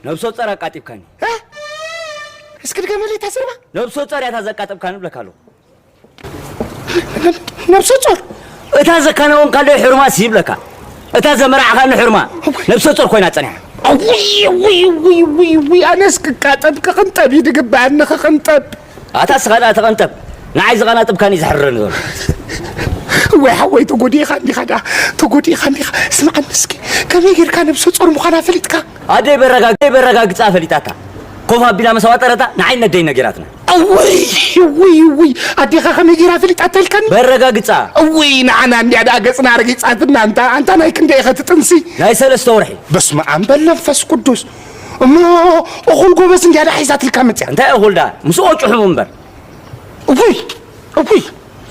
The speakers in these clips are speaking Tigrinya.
ነብሰ ጾር ኣቃጢብካኒ። እ? እስኪ ድገመለይ እታ ዘረባ። ነብሰ ጾር እያ እታ ዘቃጠብካኒ እብለካ ኣለኹ። ነብሰ ጾር? እታ ዘካናወንካለይ ሕርማ ሲ ይብለካ። እታ ዘመርዓኻኒ ሕርማ ነብሰ ጾር ኮይና ጸኒሓ። ውይ፣ ውይ፣ ውይ፣ ውይ፣ ውይ፣ ኣነስ ክቃጠብ ክቕንጠብ እዩ ድግበኣኒ ክቕንጠብ። ኣታ ስኻ ደኣ ተቐንጠብ። ንዓይ ዝቐናጥብካኒ እዩ ዘሕርረኒ ዘሎ። ወይ ሓወይ፣ ተጎዲእኻ እንዲኻ ደኣ፣ ተጎዲእኻ እንዲኻ። ስምዓኒ እስኪ፣ ከመይ ጌርካ ነብሰ ጾር ምዃና ፈሊጥካ? ኣደይ በረጋ-፣ ኣደይ በረጋግጻ ፈሊጣታ። ኮፍ ኣቢላ ምስ ኣዋጠረታ፣ ንዓይ ነደይ ነጊራትና። እውይ፣ እውይ፣ እውይ፣ ኣዴኻ ከመይ ጌራ ፈሊጣታ ኢልካኒ? በረጋግጻ። እውይ፣ ንዓና እንድያ ደኣ ገጽና ረጊጻትና፣ ኣንታ፣ ኣንታ ናይ ክንደይ ኢኸ ትጥንሲ? ናይ ሰለስተ ወርሒ። በስመ ኣብ በል መንፈስ ቅዱስ። እሞ እኹል ጎበዝ እንድያ ደኣ ሒዛትልካ መጽያ። እንታይ እኹል ደኣ? ምስ ኦጭሑ እምበር። እውይ፣ እውይ፣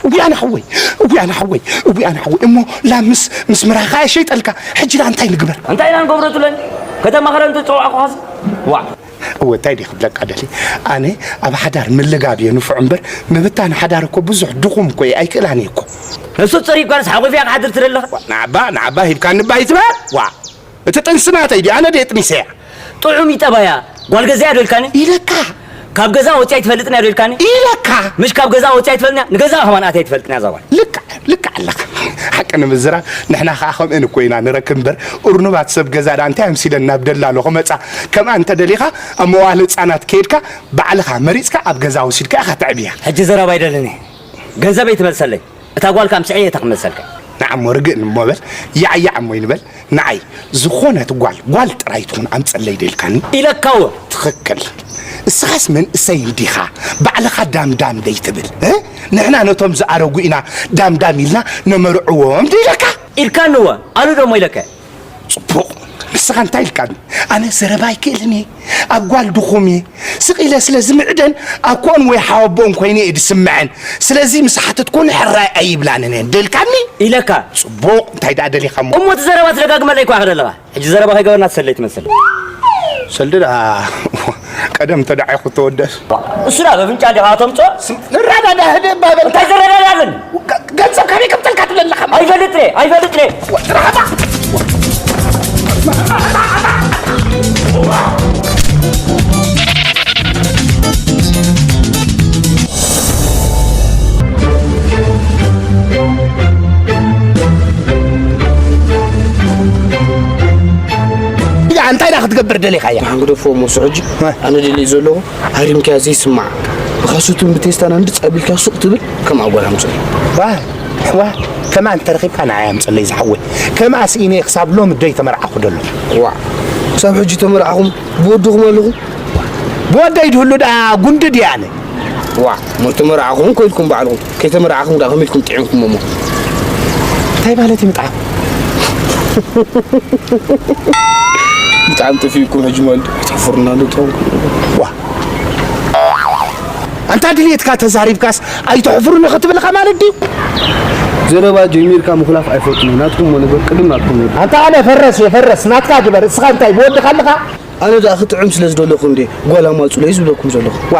እውይ ኣነ ሓወይ፣ እውይ ኣነ ሓወይ፣ እውይ ኣነ ሓወይ። እሞ ላምስ ምስ ምራኻ እየ ሸይጠልካ። ሕጂ ደኣ እንታይ ንግበር? እንታይ ኢና ንገብሮ ትብለኒ? ከተማኽረን ተጸዋዕኩኻስ? ዋዕ። እወ፣ እንታይ ድየ ክብለካ ደልየ? ኣነ ኣብ ሓዳር ምልጋብ እየ ንፉዕ እምበር፣ ምብታን ሓዳር እኮ ብዙሕ ድኹም እኮ እየ፣ ኣይክእላን እየ እኮ። ነብሰ ጾር እኳ ሓቑፍያ ክሓድር ትደለኻ? ንዓባ፣ ንዓባ ሂብካኒ እባ ኣይትበል። ዋዕ። እቲ ጥንሲ ናተይ ድዩ? ኣነ ድየ ጥኒሰያ? ጥዑም ይጠባያ። ጓል ገዛያ ዶ ኢልካኒ? ኢለካ። ካብ ገዛ ወፂኣ ኣይትፈልጥን እያ ዶ ኢልካኒ? ኢለካ። ምሽ ካብ ገዛ ወፂኣ ኣይትፈልጥን እያ? ንገዛ ከማን ኣትያ ኣይትፈልጥን እያ እዛ ጓል። ልክዕ፣ ልክዕ ኣለኻ። ሓቂ ንምዝራብ ንሕና ኸዓ ከምአን እኮ ኢና ንረክብ እምበር፣ እርኑባት ሰብ ገዛ ደኣ እንታይ ኣምሲለን ናብ ደላሎ ክመጻ? ከምኣ እንተደሊኻ ኣብ መዋእለ ህጻናት ከይድካ ባዕልኻ መሪጽካ ኣብ ገዛ ወሲድካ ኢኻ ተዕብያ። ሕጂ ዘረባ ኣይደልን እየ። ገንዘበይ ትመልሰለይ። እታ ጓል ካብ ስዒ እታ ክመልሰልካ። ንዓሞ ርግእ እሞ በል፣ ያዕ ያዕ እሞ ይንበል። ንዓይ ዝኾነት ጓል፣ ጓል ጥራይ ትኹን ኣምጸለይ ዶ ኢልካኒ? ኢለካ እወ። ትኽክል። እስኻስ መንእሰይ እንዲኻ፣ ባዕልኻ ዳምዳም ደይትብል፣ እ? ንሕና ነቶም ዝኣረጉ ኢና ዳምዳም ኢልና ነመርዕዎም ዶ ኢለካ? ኢልካኒ እወ። ኣሉ ዶ እሞ ኢለካ? ጽቡቕ። ንስኻ እንታይ ኢልካኒ? ኣነ ዘረባ ኣይክእልን እየ። ኣብ ጓል ድኹም እየ። ስቕ ኢለ ስለ ዝምዕደን፣ ኣኮን ወይ ሓወቦን ኮይነ እየ ዝስምዐን። ስለዚ ምስ ሓተትኩን ሕራይ ኣይብላንን እየን። ዶ ኢልካኒ? ኢለካ። ጽቡቕ። እንታይ ደኣ ደሊኻ እሞ? እሞ እቲ ዘረባ ትደጋግመለይ እኳ ኢኻ ዘለኻ። ሕጂ ዘረባ ከይገበርና ትሰለይ ትመስል። ሰልዲ ደኣ ቀደም ተዳዒኹ ተወደስ። እሱ ደኣ በፍንጫ ዲኻ ተምጾ? ንረዳዳ ህደ ባበል። እንታይ ዝረዳዳ ግን? ገ-፣ ገንዘብ ካበይ ከምጠልካ ትብለለኻ? ኣይፈልጥን እየ፣ ኣይፈልጥን እየ። ወ-፣ ራሕባ። ኢዳ እንታይ ዳ ክትገብር ደሊኻያ? ንሓንግደፎ እሞ እሱ ሕጂ ኣነ ደልየ ዘለኹ ሃሪምካያ ዘይስማዕ ብኻሱትን ብቴስታን እንድጽ ኣቢልካ ሱቕ ትብል ከም ኣጓል ኣምጽእ። ዋ፣ ዋ፣ ከማን ተረኺብካ ንዓይ ኣምጽለይ ዝሓወይ። ከምኣ ስኢነ ክሳብ ሎሚ ደይ ተመርዓኹ ደሎ። ዋ፣ ክሳብ ሕጂ ተመርዓኹም ብወድኹም ኣለኹም? ብወደይ ድህሉ ደኣ ጉንዲ ድየ ኣነ? ዋ፣ እሞ ተመርዓኹም ከይድኩም ባዕልኹም። ከይተመርዓኹም ደኣ ከመይ ኢልኩም ጥዒምኩም እሞ? እንታይ ማለት እዩ ምጥዓም? ብጣዕሚ ጠፊእኩም ሕጂ ማለት እዩ። ኣይተሕፍሩና ዶ ትኸውን? ዋ። ኣንታ ድልየትካ ተዛሪብካስ ኣይተሕፍሩኒ ክትብል ኢኻ ማለት ድዩ? ዘረባ ጀሚርካ ምኹላፍ ኣይፈቱን። ናትኩም እሞ ነገር ቅድም ናትኩም ነይሩ። ኣንታ ኣነ ፈረስ እየ፣ ፈረስ ናትካ ግበር። እስኻ እንታይ ብወድኻ ኣለኻ? ኣነ ደኣ ክጥዕም ስለ ዝደለኹ እንዴ ጓል ኣማጹለይ ዝብለኩም ዘለኹ። ዋ፣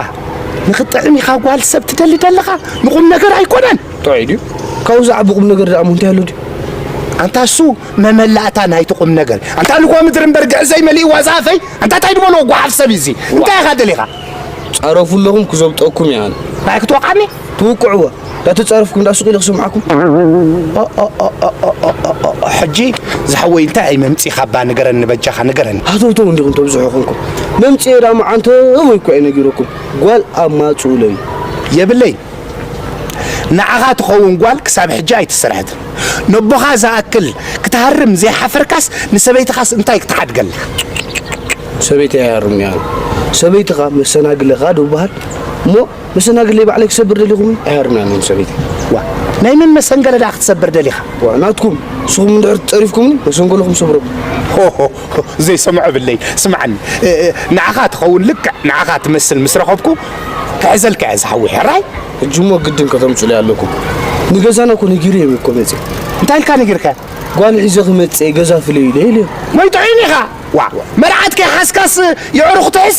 ንኽጥዕም ኢኻ ጓል ሰብ ትደሊ ደለኻ? ንቁም ነገር ኣይኮነን። ጥዑይ ድዩ? ካብኡ ዝዓቢ ቁም ነገር ደኣ እሞ እንታይ ኣሎ ድዩ? ኣንታ እሱ መመላእታ ናይቲ ቁም ነገር። ኣንታ ልጓም ምድሪ እምበር ግዕዘይ መሊእዋ ዝኣፈይ። ኣንታ እንታይ ድበሎ ጓሓፍ ሰብ እዩ እዚ? እንታይ ኢኻ ደሊኻ? ጻረፉ ኣለኹም ክዘብጠኩም እየ ኣነ። እንታይ ክትወቕዓኒ? ትውቅዕዎ። ዳተጻረፍኩም ዳ ሱቕ ኢለ ክሰምዓኩም። ሕጂ ዝሓወይ እንታይ መምጺኻ እባ ንገረኒ በጃኻ ንገረኒ። ሃተውተው እንዲኹም ተብዝሑ ኹንኩም። መምጽኤ ዳ መዓንተ ወይ እኮ እየ ነጊረኩም። ጓል ኣማጽኡለይ። የብለይ። ንዓኻ ትኸውን ጓል ክሳብ ሕጂ ኣይተሰርሐትን። ነቦኻ ዝኣክል ክትሃርም ዘይሓፈርካስ ንሰበይትኻስ እንታይ ክትሓድገላ? ሰበይተይ ኣይሃርምን'የ ኣነ። ሰበይትኻ መሰናግለኻ ዶ ይበሃል እሞ መሰናግለይ ባዕለይ ክሰብር ደሊኹምኒ ኣይሃርምን'የ ኣነ ንሰበይተይ። ዋ፣ ናይ መን መሰንገለ ደኣ ክትሰብር ደሊኻ? ዋ፣ ናትኩም። ንስኹም እንድሕር ተጸሪፍኩምኒ መሰንገለኹም ሰብረኩም። ሆ፣ ሆ፣ ሆ፣ ዘይሰምዖ ብለይ። ስምዓኒ፣ እ፣ እ፣ ንዓኻ ትኸውን ልክዕ ንዓኻ ትመስል ምስ ረኸብኩ ክሕዘልካ እየ ዝሓወይ። ሕራይ? ሕጂ እሞ ግድን ከተምጹለይ ኣለኩም። ንገዛና እኮ ነጊረዮም እኮ መጺአ። እንታይ ኢልካ ነጊርካ? ጓል ሒዘ ክመጽእ እየ፣ ገዛ ፍለዩለይ ኢለዮም። ሞይ ጥዑይን ኢኻ። ዋ፣ መርዓት ከይሓዝካስ የዕሩኽ ትሕዝ?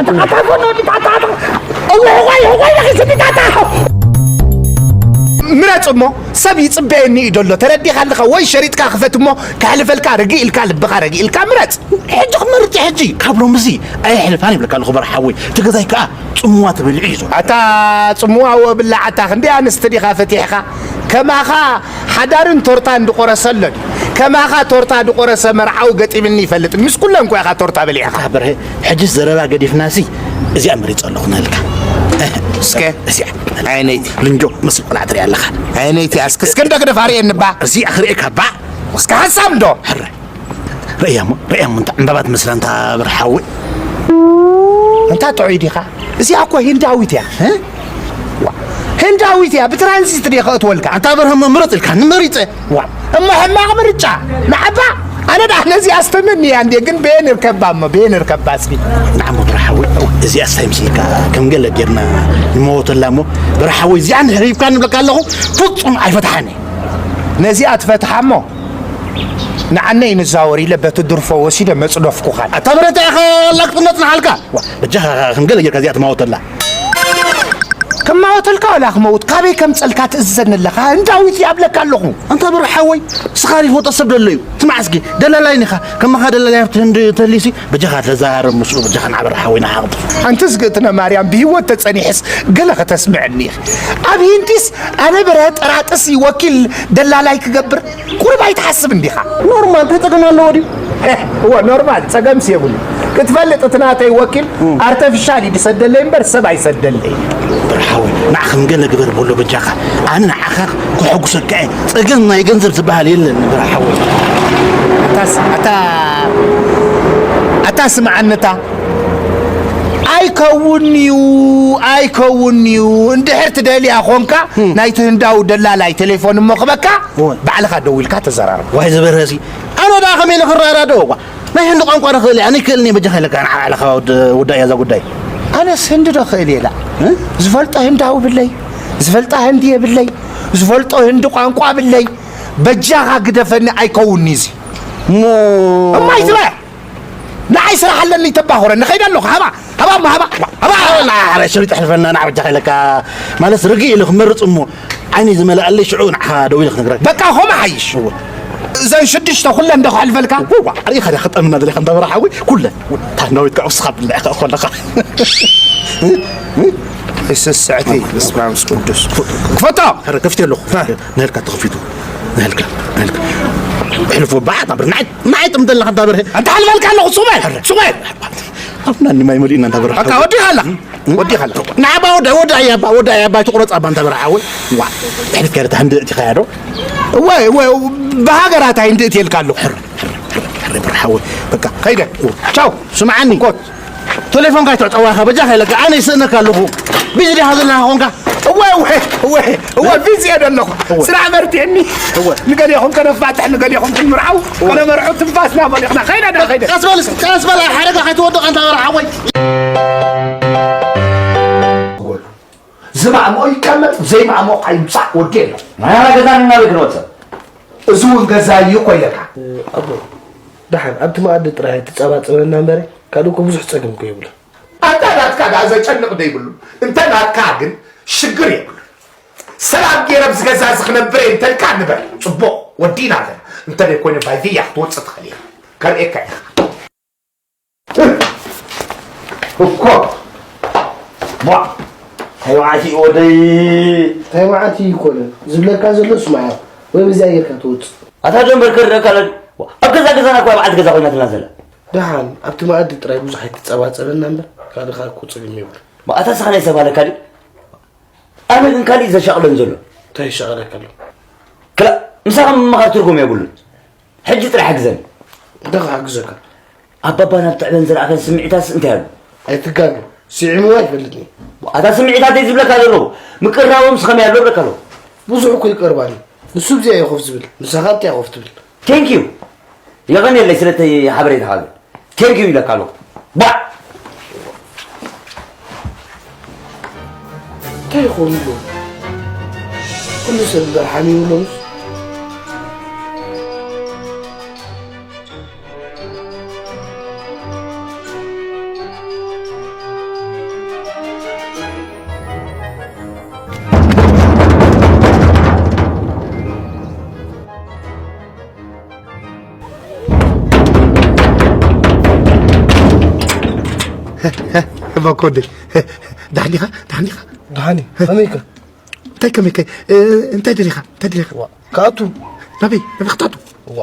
ኣታ ፎኖ ዲታ ኣታ ኣታ እወ እወ እወ ለኺ ስኒ ኣታ ምረጽ እሞ ሰብ ይጽበየኒ እዩ ደሎ ተረዲኻ ኣለኻ ወይ ሸሪጥካ ክፈት እሞ ከሕልፈልካ ርግእ ኢልካ ልብኻ ረግእ ኢልካ ምረጽ። ሕጂ ክመርጽ ሕጂ ካብ ሎምዚ ኣየሕልፋን ይብለካ ኣለኹ በርሓወይ እቲ ገዛይ ከዓ ጽምዋ ተበሊዑ እዩ ዘሎ። ኣታ ጽምዋ ወብላዕ ኣታ ክንደይ ኣንስቲ ዲኻ ፈቲሕኻ ከማኻ ሓዳርን ቶርታ እንድቆረሰ ኣሎ ድዩ? ከማኻ ቶርታ ድቆረሰ መርዓዊ ገጢምኒ ይፈልጥ ምስ ኩለን እኮ ኢኻ ቶርታ በሊዕኻ። ኣታ በርሀ ሕጅስ ዘረባ ገዲፍናሲ እዚኣ መሪጸ ኣለኹ ንህልካ። እስከ እዚኣ ዓይነይቲ ልንጆ መስል ቆልዓ ትሪኣ ኣለኻ። ዓይነይቲ ኣስክስክንዶ ክደፋርየንባ እዚኣ ክርእየካ ባ እስከ ሓሳብ ዶ ሕረ ርእያሞ ርእያሞ እንታ ዕምባባ ትመስላ እንታ ብርሓዊ እንታ ጥዑይ ዲኻ? እዚኣ እኮ ህንዳዊት እያ። እ? ዋ፣ ህንዳዊት እያ። ብትራንዚት ድየ ከእትወልካ? ኣንታ በርሀሞ ምረጥ ኢልካ ንመሪፀ። ዋ፣ እሞ ሕማቕ ምርጫ። ንዓባ ኣነ ዳ ነዚኣ ኣስተመኒ እያ እንዴ ግን በየን እርከባ እሞ በየን እርከባ እስኪ? ንዓሞ ብርሓዊ እዚኣ ስታይ ምስልካ ከም ገለ ጌርና ንመወተላ እሞ ብርሓዊ እዚኣ እንድሕር ሂብካ ንብለካ ኣለኹ ፍጹም ኣይፈትሓኒ። ነዚኣ ትፈትሓ እሞ ንዓነይ ንዛወር ኢለ በቲ ድርፎ ወሲደ መጽደፍኩኻን። ኣታ ብረታ ኢኻ ኣላ ክትቕነጽ ንሓልካ። ዋ፣ በጃኻ ከም ገለ ጌርካ እዚኣ ትማወተላ። ክማወተልካ ዋላ ክመውት ካበይ ከምጸልካ ትእዝዘኒ ኣለኻ? ህንዳዊት ይኣብለካ ኣለኹ። ኣንታ ብሩሕ ሓወይ፣ ስኻ ሪፎቶ ሰብ ደሎ እዩ። ስማዕ እስኪ፣ ደላላይ ኒኻ። ከማኻ ደላላይ ኣብቲ ህንዲ ተሊሲ፣ በጃኻ ተዛረብ ምስኡ፣ በጃኻ ንዓ ብሩሕ ሓወይ ንሓቕፍ። ኣንቲ ዝግእትነ ማርያም ብህይወት ተጸኒሕስ ገለ ከተስምዐኒ ኢኺ። ኣብ ሂንዲስ ኣነ ብረ ጠራጥሲ ወኪል ደላላይ ክገብር ቁሩብ ኣይትሓስብ እንዲኻ? ኖርማል፣ እንታይ ጸገም ኣለዎ ድዩ? እወ፣ ኖርማል፣ ጸገምስ የብሉ። ክትፈልጥ እቲ ናተይ ወኪል ኣርተፊሻል እዩ ዝሰደለይ እምበር ሰብ ኣይሰደለይ። ብርሓዊ፣ ንዓ ከም ገለ ግበር በሎ በጃኻ። ኣነ ንዓኻ ክሕጉሰካ እየ። ጸገም ናይ ገንዘብ ዝበሃል የለን ብርሓዊ። ኣታስ-፣ ኣታ-፣ ኣታ ስምዓኒ እታ ኣይከውን እዩ፣ ኣይከውን እዩ። እንድሕር ትደልያ ኾንካ፣ ናይቲ ህንዳዊ ደላላይ ቴሌፎን እሞ ክበካ፣ እወ። ባዕልኻ ደዊልካ ተዘራረብ። ዋይ ዝበርሀ እዚ፣ ኣነ ደኣ ከመይ ኢለ ክረዳድኦ? እኳ ናይ ህንዲ ቋንቋ ዶ ክእል እየ? ኣነ ይክእልኒ በጃኻ ኢለካ፣ ንዓ ባዕልኻ ወድ-፣ ውዳእ እያ እዛ ጉዳይ። ኣነስ ህንዲ ዶ ክእል እየ? ላ። እ? ዝፈልጦ ህንዳዊ ብለይ፣ ዝፈልጣ ህንዲ የብለይ፣ ዝፈልጦ ህንዲ ቋንቋ ብለይ። በጃኻ ግደፈኒ፣ ኣይከውንኒ እዚ። እሞ እሞ ኣይትበ-፣ ንዓይ ስራሕ ኣለኒ፣ ተባኹረኒ፣ ከይደ ኣለኹ። ሃባ፣ ሃባ፣ ሃባ፣ ሃባ። ኣረ፣ ኣረ፣ ሽሪጥ ኣሕልፈና፣ ንዓ በጃኻ ኢለካ። ማለትስ ርግእ ኢሉ ክመርጽ እሞ፣ ዓይነይ ዝመልኣለይ ሽዑ ንዓኻ ደዊለ ክነግረካ። በቃ፣ ኸምኡ ሓይሽ። እወ። እዘን ሽዱሽተ ኩለን ዶ ክሕልፈልካ? ዋ፣ ሪኢኻ ዲኻ ክጠምና ደሊኻ እንዳ በራ ሓወይ? ኩለን። እታ ነዊት ከዓ ውስኻ ብልዕኻ እኮ ኣለኻ። ይስስዕቲ። በስመ ኣብ ወመንፈስ ቅዱስ። ክፈቶ! ኧረ ከፊተ ኣለኹ። ሃ። ንህልካ ተኸፊቱ። ንህልካ፣ ንህልካ። ሕልፎ በዓል ናብር፣ ንዓይ፣ ንዓይ ጥምት ኣለኻ እንዳ በርሀ። ኣንታ ሓልፈልካ ኣለኹ፣ ሱቕ በል፣ ሱቕ በል። ኣብና ንማይ መሊእና እንዳ በርሀ። በቃ ወዲኻ ኣለኻ። ወዲኻ ኣለኻ። ንዓባ ወዳ፣ ወዳ እያ፣ ኣባ፣ ወዳ እያ፣ ኣባ ትቑረጽ ኣባ እንዳ በርሀ ሓወይ። ዋ፣ ድሕሪት ከይደ፣ እታ ህንዲ እቲ ኸያ ዶ? እወ፣ እወ፣ ብሃገራት ኣይንድእት የልካ ኣለኹ። ሕር፣ ሕር፣ ሕር፣ ሕር፣ ሕር፣ ሓወይ። በቃ፣ ከይደ። ቻው፣ ስምዓኒ። ኮት። ቴሌፎንካ ይትዕጠዋ ኢኻ፣ በጃኻ ኢለካ፣ ኣነ ይስእነካ ኣለኹ። ቢዚ ዲኻ ዘለና ኾንካ? እወ፣ እወ፣ እወ፣ እወ፣ ቢዚ እየ ዘለኹ። እወ። ስራሕ መርትየኒ። እወ። ንገሊኹም ከነፋትሕ፣ ንገሊኹም ክንምርዓው፣ እወ። ከነመርዑ ትንፋስና በሊኽና። ከይደ፣ ዳ፣ ከይደ። ቀስ በል፣ ቀስ በል፣ ሓደጋ ከይትወድቕ ኣንታ በርሀ ሓወይ። ዝማዕሞ ይቀመጥ፣ ዘይማዕሞ ኣይምጻእ ወዲ የለን። ናይ ገዛና ናበይ ክንወጽእ? እዚ እውን ገዛ እዩ እኮ ኢለካ። ኣቦ፣ ደሓን ኣብቲ መኣዲ ጥራይ ኣይትጸባጸበና እምበረ፣ ካልእ እኮ ብዙሕ ጸገም እኮ የብሉን። ኣንታ ናትካ ደኣ ዘጨንቕ ዶ ይብሉ? እንተ ናትካ ግን ሽግር የብሉን። ሰላም ገይረ ኣብዚ ገዛ እዚ ክነብር እየ እንተልካ ንበር፣ ጽቡቕ፣ ወዲና ኣለና። እንተ ዘይኮይኑ ባይ ቪያ ክትወጽእ ትኽእል ኢኻ። ከርእየካ ኢኻ። እኮ። ቧ። እንታይ መዓት እዩ ወደይ? እንታይ መዓት እዩ ይኮነ? ዝብለካ ዘሎ ስማያ። ወይ በዚኣ ጌርካ ትወጽእ። ኣታ ዶ እምበር ከርደካ ኣሎ። ኣብ ገዛ ገዛና እኮ መዓልቲ ገዛ ኮይናትና ዘላ። ደሓን፣ ኣብቲ መኣዲ ጥራይ ብዙሕ ኣይትጸባጸበና እምበር፣ ካልእ እኮ ጸገም የብሉን። ኣታ ስኻ ናይ ሰብ ኣለካ ድዩ? ኣነ ግን ካልእ ዘሻቕለን ዘሎ። እንታይ ይሻቐለካ ኣሎ? ክላ-፣ ምሳኻ ምምኻር ትርጉም የብሉን። ሕጂ ጥራሕ ሕግዘኒ። እንታይ ክሓግዘካ? ኣባባ ናብ ትዕበን ዝረኣኸን ስምዒታስ እንታይ ኣሎ? ኣይትጋገ። ስዒምዎ ኣይፈልጥን እዩ። ኣታ ስምዒታተይ ዝብለካ ዘለኹ፣ ምቅርራቦምስ ከመይ ኣሎ እብለካ ኣለኹ። ብዙሕ እኮ ይቀርባኒ። ንሱ ብዚኣ እዩ ኮፍ ዝብል። ንሳኻ እንታይ ኮፍ ትብል? ቴንክ ዩ። የቐንየለይ ስለቲ ሓበሬታኻ ግን። ቴንክ ዩ ኢለካ ኣለኹ። ባዕ! እንታይ ይኸውን ኣሎ? ኩሉ ሰብ እምበር ሓሚሙ ኣሎ ምስ? እባ ኮደይ፣ ደሓን ዲኻ? ደሓን ዲኻ? ደሓን እየ። ከመይ ኢኻ? እንታይ ከመይ ከ-፣ እ፣ እንታይ ደሊኻ? እንታይ ደሊኻ? ዋ፣ ክኣቱ። ናበይ? ናበይ ክትኣቱ? ዋ፣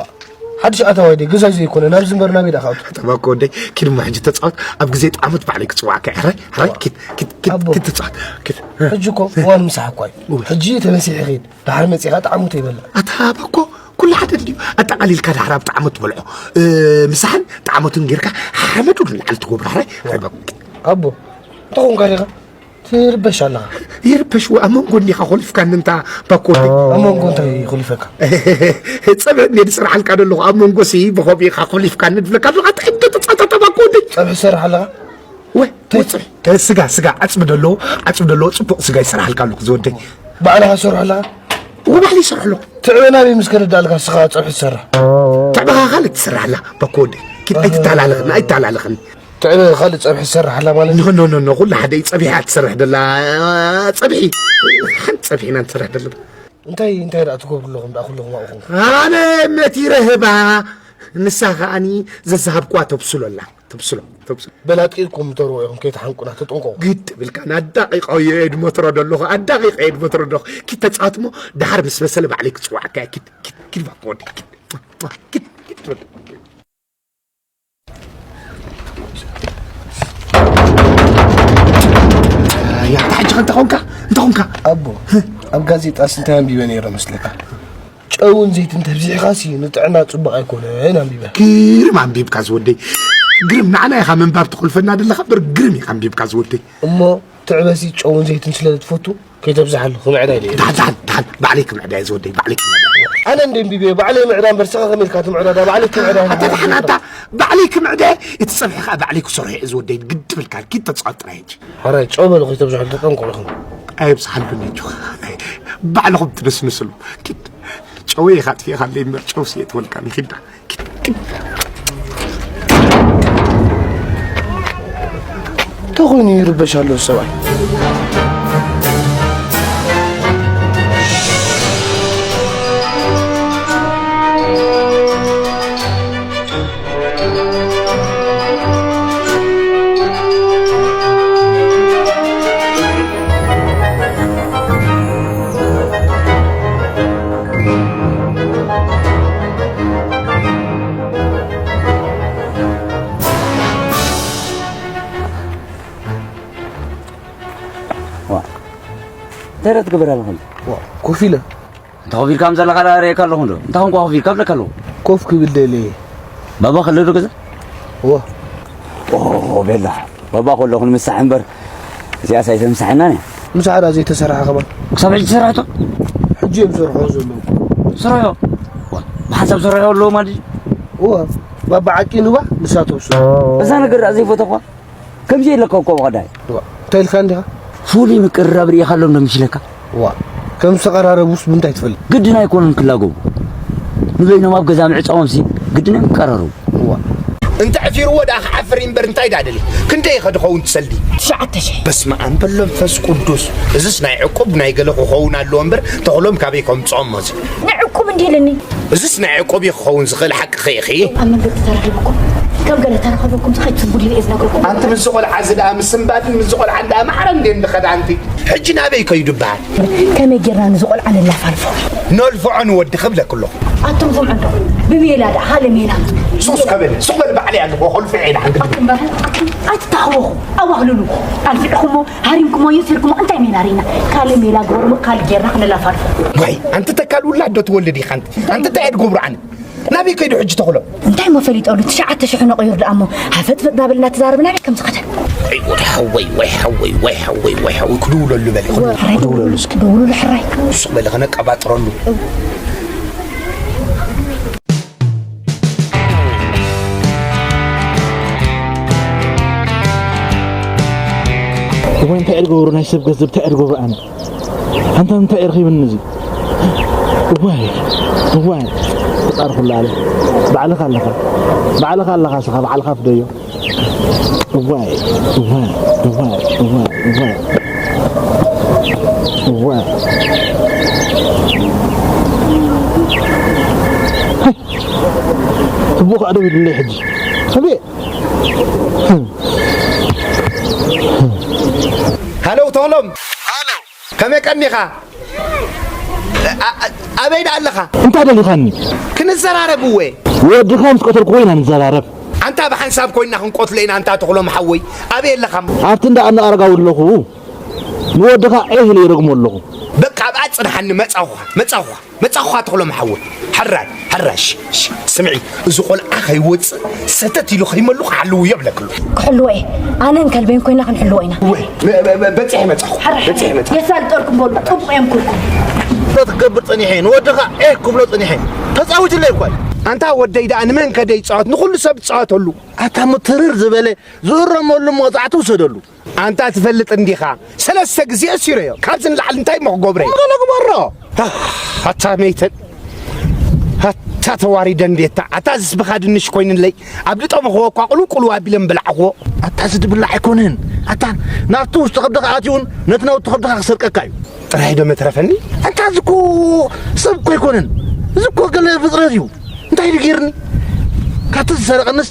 ሓድሽ ኣታዋይ ደይ፣ ገዛይ ዘይኮነ፣ ናብዚ እምበር ናበይ ደኣ ክኣቱ? ጠባ እኮ ወደይ፣ ኪድ እሞ ሕጂ ተጻወት፣ ኣብ ግዜ ጠዓሞት ባዕለይ ክጽውዓካ እየ። ሕራይ፣ ሕራይ፣ ዋ። ኪድ፣ ኪድ፣ ኪድ፣ ኣቦ። ኪድ ተጻወት፣ ኪድ። ሕጂ እኮ እዋን ምሳሕ እኮ እዩ። እወ። ሕጂ ተመሲሒ ኪድ፣ ደሓር መጺኻ ጠዓሞት ይበልዕ። ኣታ ኣባ እኮ፣ ኩሉ ሓደ ድዩ? ኣጠቓሊልካ ደሓር ኣብ ጠዓሞት ትበልዖ። እ፣ ምሳሕን ጠዓሞትን ጌርካ ሓመዱ ንላዕሊ ትጎብራ። ሕራይ፣ ሕራይ፣ ኣቦ። ኣቦ፣ እንታይ ኾንካ ዲኻ? ትርበሽ ኣለኻ። ይርበሽ፣ ኣብ መንጎ እኒኻ ኮሊፍካኒ እንታ ባኮ ወደይ። ኣብ መንጎ እንታይ ኮሊፈካ? ጸብሒ እኒአ ዝሰርሓልካ ዘለኹ፣ ኣብ መንጎ ሲ ብኸምኡ ኢኻ ኮሊፍካኒ ዝብለካ ዘለኹ፣ ኣታ እንዶ ተጻታታ ባኮ ወደይ። ጸብሒ ትሰርሕ ኣለኻ? ወይ፣ ወይ ጸብሒ። ተ-፣ ስጋ፣ ስጋ፣ ዓጽሚ ደሎ፣ ዓጽሚ ደሎ፣ ጽቡቕ ስጋ ይሰርሓልካ ኣለኹ ዝወደይ። ባዕልኻ ትሰርሖ ኣለኻ? እወ፣ ባዕለይ ይሰርሖ ኣለኹ። ትዕበ ናበይ ምስ ከደዳልካ ንስኻ ጸብሒ ትሰርሕ? ትዕበኻ ካልእ ትሰርሕ ኣላ፣ ባኮ ወደይ። ኪድ ኣይትታላለኽኒ፣ ኣይትታላለኽኒ። ትዕበ ካልእ ጸብሒ ትሰርሕ ኣላ ማለት እዩ? ኖ፣ ኖ፣ ኖ፣ ኖ፣ ኩሉ ሓደ እዩ። ጸብሒ እያ ትሰርሕ ደላ። ጸብሒ። ሓንቲ ጸብሒ ኢና ንሰርሕ ደለና። እንታይ፣ እንታይ ደኣ ትገብሩ ኣለኹም ደኣ ኩልኹም ኣብኹም? ኣነ መቲረ ህባ፣ ንሳ ከኣኒ ዘዝሃብኩዋ ተብስሎ ኣላ። ተብስሎ፣ ተብስሎ። በላጢ ኢልኩም ተርዎ ኢኹም ከይትሓንቁና ተጠንቀቑ። ግድ ብልካ፣ ኣዳቂቐዮ እየ ድመትሮ ደለኹ፣ ኣዳቂቐ እየ ድመትሮ ደለኹ። ኪድ ተጻወት እሞ፣ ደሓር ምስ በሰለ ባዕለይ ክጽውዓካ እየ። ኪድ፣ ኪድ፣ ኪድ ባኮ ወደይ፣ ኪድ፣ ኪድ፣ ኪድ ትበል። ያ፣ ኣታ ሕጂ ከ እንታይ ኾንካ? እንታይ ኾንካ? ኣቦ፣ ኣብ ጋዜጣስ እንታይ ኣንቢበ ነይረ መስለካ? ጨውን ዘይትን ተብዚሕኻሲ ንጥዕና ጽቡቕ ኣይኮነን ኣንቢበ። ግርም ኣንቢብካ ዝወደይ። ግርም፣ ንዓና ኢኻ ምንባብ ትኹልፈና ደለኻ እምበር ግርም ኢኻ ኣንቢብካ ዝወደይ። እሞ ትዕበሲ ጨውን ዘይትን ስለ ትፈቱ ከይተብዝሓሉ ክምዕዳ ኢለ እየ። ደሓን፣ ደሓን፣ ደሓን፣ ባዕለይ ክምዕዳ እየ ዝወደይ፣ ባዕለይ ክምዕዳ። ኣነ እንደ ኣንቢበ ባዕለይ ምዕዳ እምበር ስኻ ከመይ ኢልካ ትምዕዳ? ዳ ባዕለይ ክምዕዳ እየ። ኣታ ደሓን፣ ኣታ ባዕለይ ክምዕዳ እየ፣ እቲ ጸብሒ ኸኣ ባዕለይ ክሰርሖ እየ ዝወደይ። ግድ ብልካ፣ ኪድ ተጻወት ጥራይ ሕጂ። ሓራይ፣ ጨው በሉ ከይተብዝሑ ተጠንቀቑ ኢኹም። ኣይብዝሓልኩም እዩ። ባዕልኹም ትነስንስሉ። ኪድ፣ ጨወይ ኢኻ ኣጥፊእኻለይ እምበር፣ ጨውሲ እየ ትበልካኒ። ኪድ፣ ኪድ፣ ኪድ። እንታይ ኮይኑ ይርበሽ ኣሎ ሰብኣይ? እንታይ ትገብር ኣለኻ? ዋ፣ ኮፍ ኢለ። እንታይ ኮፍ ኢልካ ከም ዘለኻ ዳ ርእየካ ኣለኹ እንዶ። እንታይ ኮንካ ኮፍ ኢልካ እብለካ ኣለኹ። ኮፍ ክብል ደልየ። ባባ ከሎ ዶ ገዛ? እወ። ኦ፣ ቤላ። ባባ ከሎ ክንምሳሕ እምበር፣ እዚኣስ ኣይተምሳሕናን እያ። ምሳሕ ዳ ዘይተሰርሐ ከማን። ክሳብ ሕጂ ትሰርሖ? ሕጂ እዮም ዝሰርሖ ዘለዉ። ስራዮ። ዋ፣ ብሓንሳብ ስራዮ ኣለዎ ማለት እዩ? እወ። ባባ ዓቂኑ ባ፣ ንሳቶም ስርሑ። እዛ ነገር ዳ ዘይፈተኹዋ? ከምዚ የለካ እኮ ብቐዳይ። ዋ፣ እንታይ ኢልካ እንዲኻ? ፍሉይ ምቅርራብ ርኢኻሎም ዶ ምስ ኢለካ? ዋ፣ ከም ዝተቐራረቡስ ብምንታይ ትፈልጥ? ግድን ኣይኮነን ክላገቡ። ንበይኖም ኣብ ገዛ ምዕጻዎምሲ ግድን እዮም ክቀራረቡ። ዋ። እንተ ዕፊርዎ ደኣ ክዓፍር እምበር እንታይ ደኣ ደልዩ? ክንደይ ኢኸ ድኸውን ትሰልዲ? ትሽዓተ ሽሕ። በስመ ኣብ በሎ መንፈስ ቅዱስ። እዝስ ናይ ዕቁብ ናይ ገለ ክኸውን ኣለዎ እምበር ተኽሎም ካበይ ከምጽኦም ሞዚ? ናይ ዕቁብ እንዲህ ኢልኒ። እዝስ ናይ ዕቁብ እዩ ክኸውን ዝኽእል ሓቂ ኸ ኢኺ? ኣብ መንገዲ ተራኺብኩም ከም ገለ ተራኸበኩም ዝኸይድ ስንቡድ ኢለ እየ ዝነግረኩም። ኣንቲ ምስዚ ቆልዓ እዚ ደኣ ምስንባድን ምስዚ ቆልዓን ደኣ ማዕረ እንዴ እንድኸዳ ኣንቲ? ሕጂ ናበይ ከይዱ በሃል? ከመይ ጌርና ንዚ ቆልዓ ነላፋልፎ? ነልፍዖ ንወዲ ክብለክ ኣለኹ። ኣቱም ስምዑ እንዶ፣ ብሜላ ደኣ ሃለ ሜላ። ሱስ ከበል፣ ሱቅ በል ባዕለይ ኣለኹ፣ ኮልፍዕ ኢለ ሓንቲ ኣቱም በል፣ ኣቱም ኣይትታኸወኹ፣ ኣዋህልሉ። ኣልፊዕኩሞ፣ ሃሪምኩሞ፣ የሲርኩሞ፣ እንታይ ሜላ ርኢና? ካለ ሜላ ግበርሞ፣ ካል ጌርና ክነላፋልፎ። ዋይ፣ ኣንቲ ተካል ውላድ ዶ ትወልድ ኢኻ ኣንቲ? ኣንቲ እንታይ እየ ድጉብሩ ኣነ? ናበይ ከይዱ ሕጂ ተኽሎ? እንታይ እሞ ፈሊጠሉ? ትሽዓተ ሽሕ ነቑዩር ደኣ እሞ ሃፈጥፈጥ ዳበልና ተዛረብና ናበይ ከም ዝኸደ? ኣይ ወዲ ሓወይ፣ ወይ ሓወይ፣ ወይ ሓወይ፣ ወይ ሓወይ፣ ክድውለሉ በል። ወ-፣ ሕራይ ክድውለሉ እስኪ። ደውሉሉ ሕራይ። ሱቕ በለ ከነቀባጥረሉ። እሞ እንታይ እየ ድገብሩ? ናይ ሰብ ገንዘብ እንታይ እየ ድገብሩ ኣነ? ኣንታ እንታይ እየ ረኺብኒ እዚ? እዋይ፣ እዋይ፣ ፈጣሪ ኩሉ ዓለም። ባዕልኻ ኣለኻ። ባዕልኻ ኣለኻ፣ ስኻ ባዕልኻ ፍደዮ። እዋይ፣ እዋይ፣ እዋይ፣ እዋይ፣ እዋይ። እዋይ። ሃይ! ትቦ ከኣ ደው ኢሉለይ ሕጂ። ኣቤት! ሃሎ፣ ተኽሎም። ሃሎ። ከመይ ቀኒኻ? ኣ-፣ ኣ-፣ ኣበይ ደኣ ኣለኻ? እንታይ ደሊኻኒ? ክንዘራረብ እወ። ወድኻ ምስ ቀተልኩዎ ኢና ንዘራረብ። ኣንታ ብሓንሳብ ኮይንና ክንቆትሎ ኢና፣ ኣንታ ተኽሎም ሓወይ። ኣበይ ኣለኻ? ኣብቲ እንዳ ኣረጋዊ ኣለኹ። ንወድኻ ዒህ ኢለ ይረግሞ ኣለኹ። በቃ ኣብኣ ጽንሓኒ፣ መጻኹኻ፣ መጻኹኻ። መጻኹኻ ተኽሎም ሓወይ። ሕራይ፣ ሕራይ፣ ሽ-፣ ሽ-፣ ስምዒ፣ እዚ ቆልዓ ከይወጽእ ሰተት ኢሉ ከይመሉ ክሓልው እዮ እብለክሉ። ክሕልዎ እየ። ኣነን ከልበይን ኮይና ክንሕልዎ ኢና። ወይ፣ በ-፣ በ-፣ በ-፣ በጺሐ መጻኹ። ሕራይ፣ በጺሐ መጻኹ። የሳልጠልኩም በሉ፣ ጥቡቕ እዮም ኩልኩም። ክትገብር ጸኒሐ፣ ንወድኻ ዒህ ክብሎ ጸኒሐ። ተጻዊትለይ እኳ እዩ። ኣንታ ወደይ ደኣ ንመን ከ ደይጻወት? ንኹሉ ሰብ ትጻወተሉ። ኣታ እሞ ትርር ዝበለ ዝእረመሉ መቕጻዕቲ ውሰደሉ። ኣንታ ትፈልጥ እንዲኻ፣ ሰለስተ ግዜ እሲረዮ። ካብዚ ንላዕሊ እንታይ እሞ ክገብረ እየ? ገለ ግበሮ። ኣህ፣ ኣታ መይተን። ኣታ ተዋሪደ እንዴታ። ኣታ ዝስብኻ ድንሽ ኮይንለይ። ኣብ ድጠመኽዎ እኳ ቁልው ቁልው ኣቢለ ምበላዕኽዎ። ኣታ እዚ ድብላዕ ኣይኮነን። ኣታ ናብቲ ውሽጢ ከብድኻ ኣትዩን ነቲ ናውቲ ከብድኻ ክሰርቀካ እዩ። ጥራይ ዶ መትረፈኒ? ኣንታ እዚ እኮ ሰብ እኮ ኣይኮነን። እዚ እኮ ገለ ፍጥረት እዩ። እንታይ ድገይርኒ? ካብቲ ዝሰረቐንስ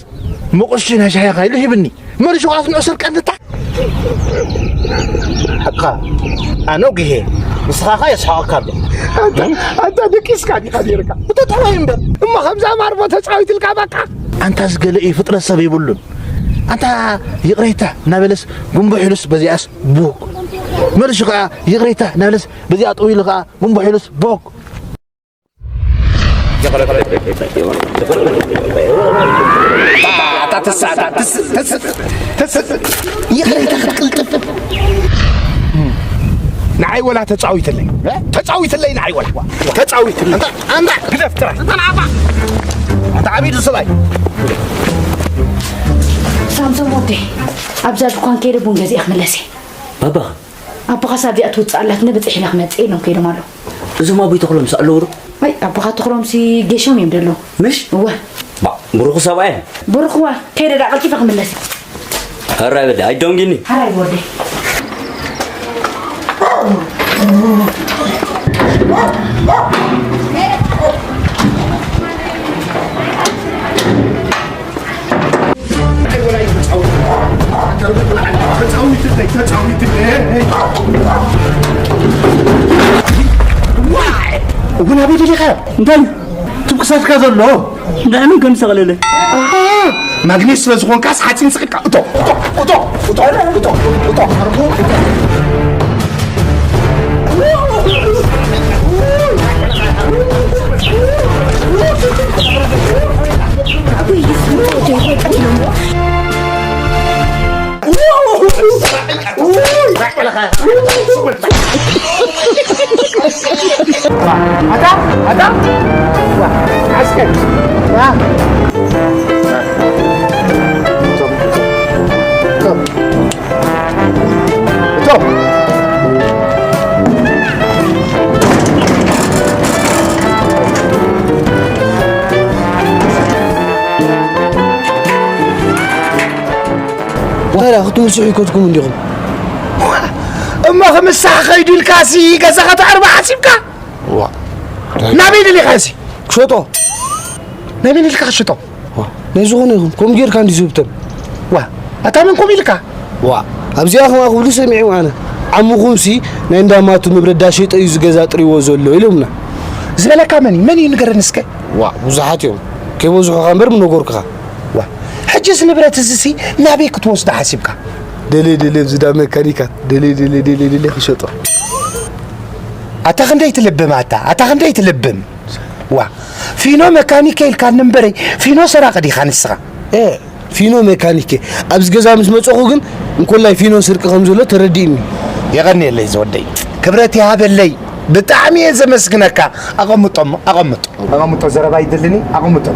መቑሺ ናይ ሻሂኻ ኢሉ ሂብኒ። መሊሹ ከኣ ስምዑ ስርቀንታ። ሓቅኻ። ኣነ ጉሄ። ንስኻ ኸኣ የስሓቐካ ኣሎ። ኣንታ፣ ኣንታ ደቂስካ ዲኻ ነይርካ? ብተጠዋይ እምበር። እሞ ከምዛ ማርቦ ተጻዊትልካ በቃ። ኣንታ ዝገለ እዩ ፍጥረት ሰብ የብሉን። ኣንታ ይቕሬታ እናበለስ ጉንቡሕ ኢሉስ በዚኣስ ቡክ። መሊሹ ከኣ ይቕሬታ እናበለስ በዚኣ ጠው ኢሉ ከኣ ጉንቡሕ ኢሉስ ቦክ። ኣታ ትስእ፣ ኣታ ትስእ፣ ትስእ፣ ትስእ፣ ትስእ። ይቕሬታ ክትቅልጥፍ። ንዓይ ወላ ተጻዊትለይ። ተጻዊትለይ ንዓይ ወላ። ተጻዊትለይ። ኣንታ፣ ኣንታ፣ ግደፍ ጥራይ። ኣንታ ንዓኻ። ኣንታ ዓቢዱ ሰብኣይ። ሳምሶም ወደይ፣ ኣብዛ ድኳን ከይደ ቡን ገዚአ ክምለስ እየ። ባባ። ኣቦኻስ ኣብዚኣ ትውፅእ ኣላትና፣ በፂሕ ኢለ ክመፅእ ኢሎም ከይዶም ኣለዉ። እዞም ኣቦይ ተኽሎምስ ኣለዉ ዶ? ኣይ፣ ኣቦኻ ተኽሎምሲ ጌሾም እዮም ደለዉ። ምሽ? እወ። ባ፣ ብሩኽ ሰብኣይ። ብሩኽዋ፣ ከይደ ደኣ ቀልጢፈ ክምለስ እየ። ሕራይ በሊ፣ ኣይትደንጊኒ። ሕራይ ወደይ። እውን ኣበይ ደሊኻ? እንታይ? ትም ክሳድካ ዘሎ? እንታይ ምን ከም ሰቕለለ? ኣሃ! ማግኔት ስለ ዝኾንካስ ሓፂን ስቕልካ። እቶ፣ እቶ፣ እቶ፣ እቶ፣ እቶ፣ እቶ፣ እቶ፣ እቶ። ኣታ ኣታ ዓስከር እቶም እንታይ ደኣ ክትምስሑ ይከድኩም እንዲኹም? እሞ ክምሳሕ ከይዱ ኢልካሲ ገዛኻ ተዕርባ ሓሲብካ? ዋ። ናበይ ደሊኻሲ? ክሸጦ። ናይ መን ኢልካ ክሸጦ? ዋ። ናይ ዝኾነ ይኹን። ከምኡ ጌርካ እንዲ ዝህብተም። ዋ። ኣታ መን ከምኡ ኢልካ? ዋ። ኣብዚኣ ኸማ ክብሉ ሰሚዑ ኣነ። ዓሙኹምሲ ናይ እንዳማቱ ንብረት ዳሸጠ እዩ ዝገዛ ጥሪዎ ዘሎ ኢሎምና። ዝበለካ መን እዩ? መን እዩ ንገረኒ እስከ? ዋ፣ ብዙሓት እዮም። ከይበዝሑኻ እምበር ምነገርኩኻ። ዋ። ሕጂ እዚ ንብረት እዚሲ ናበይ ክትወስዶ ሓሲብካ? ደለይ ደለይ ኣብዚ ዳ መካኒካት ደለይ ደለይ ደለይ ደለይ ክሸጦ። ኣታ ክንደይ ትልብም ኣታ? ኣታ ክንደይ ትልብም? ዋ። ፊኖ መካኒከ ኢልካኒ እምበረይ ፊኖ ሰራቂ ዲኻ ንስኻ? ኤ፣ ፊኖ መካኒከ ኣብዚ ገዛ ምስ መጸኹ ግን እንኮላይ ፊኖ ስርቂ ከም ዘሎ ተረዲእኒ። የቐንየለይ ዝወደይ። ክብረት ይሃበለይ። ብጣዕሚ እየ ዘመስግነካ። ኣቐምጦ እሞ፣ ኣቐምጦ። ኣቐምጦ ዘረባ ይደልኒ፣ ኣቐምጦ።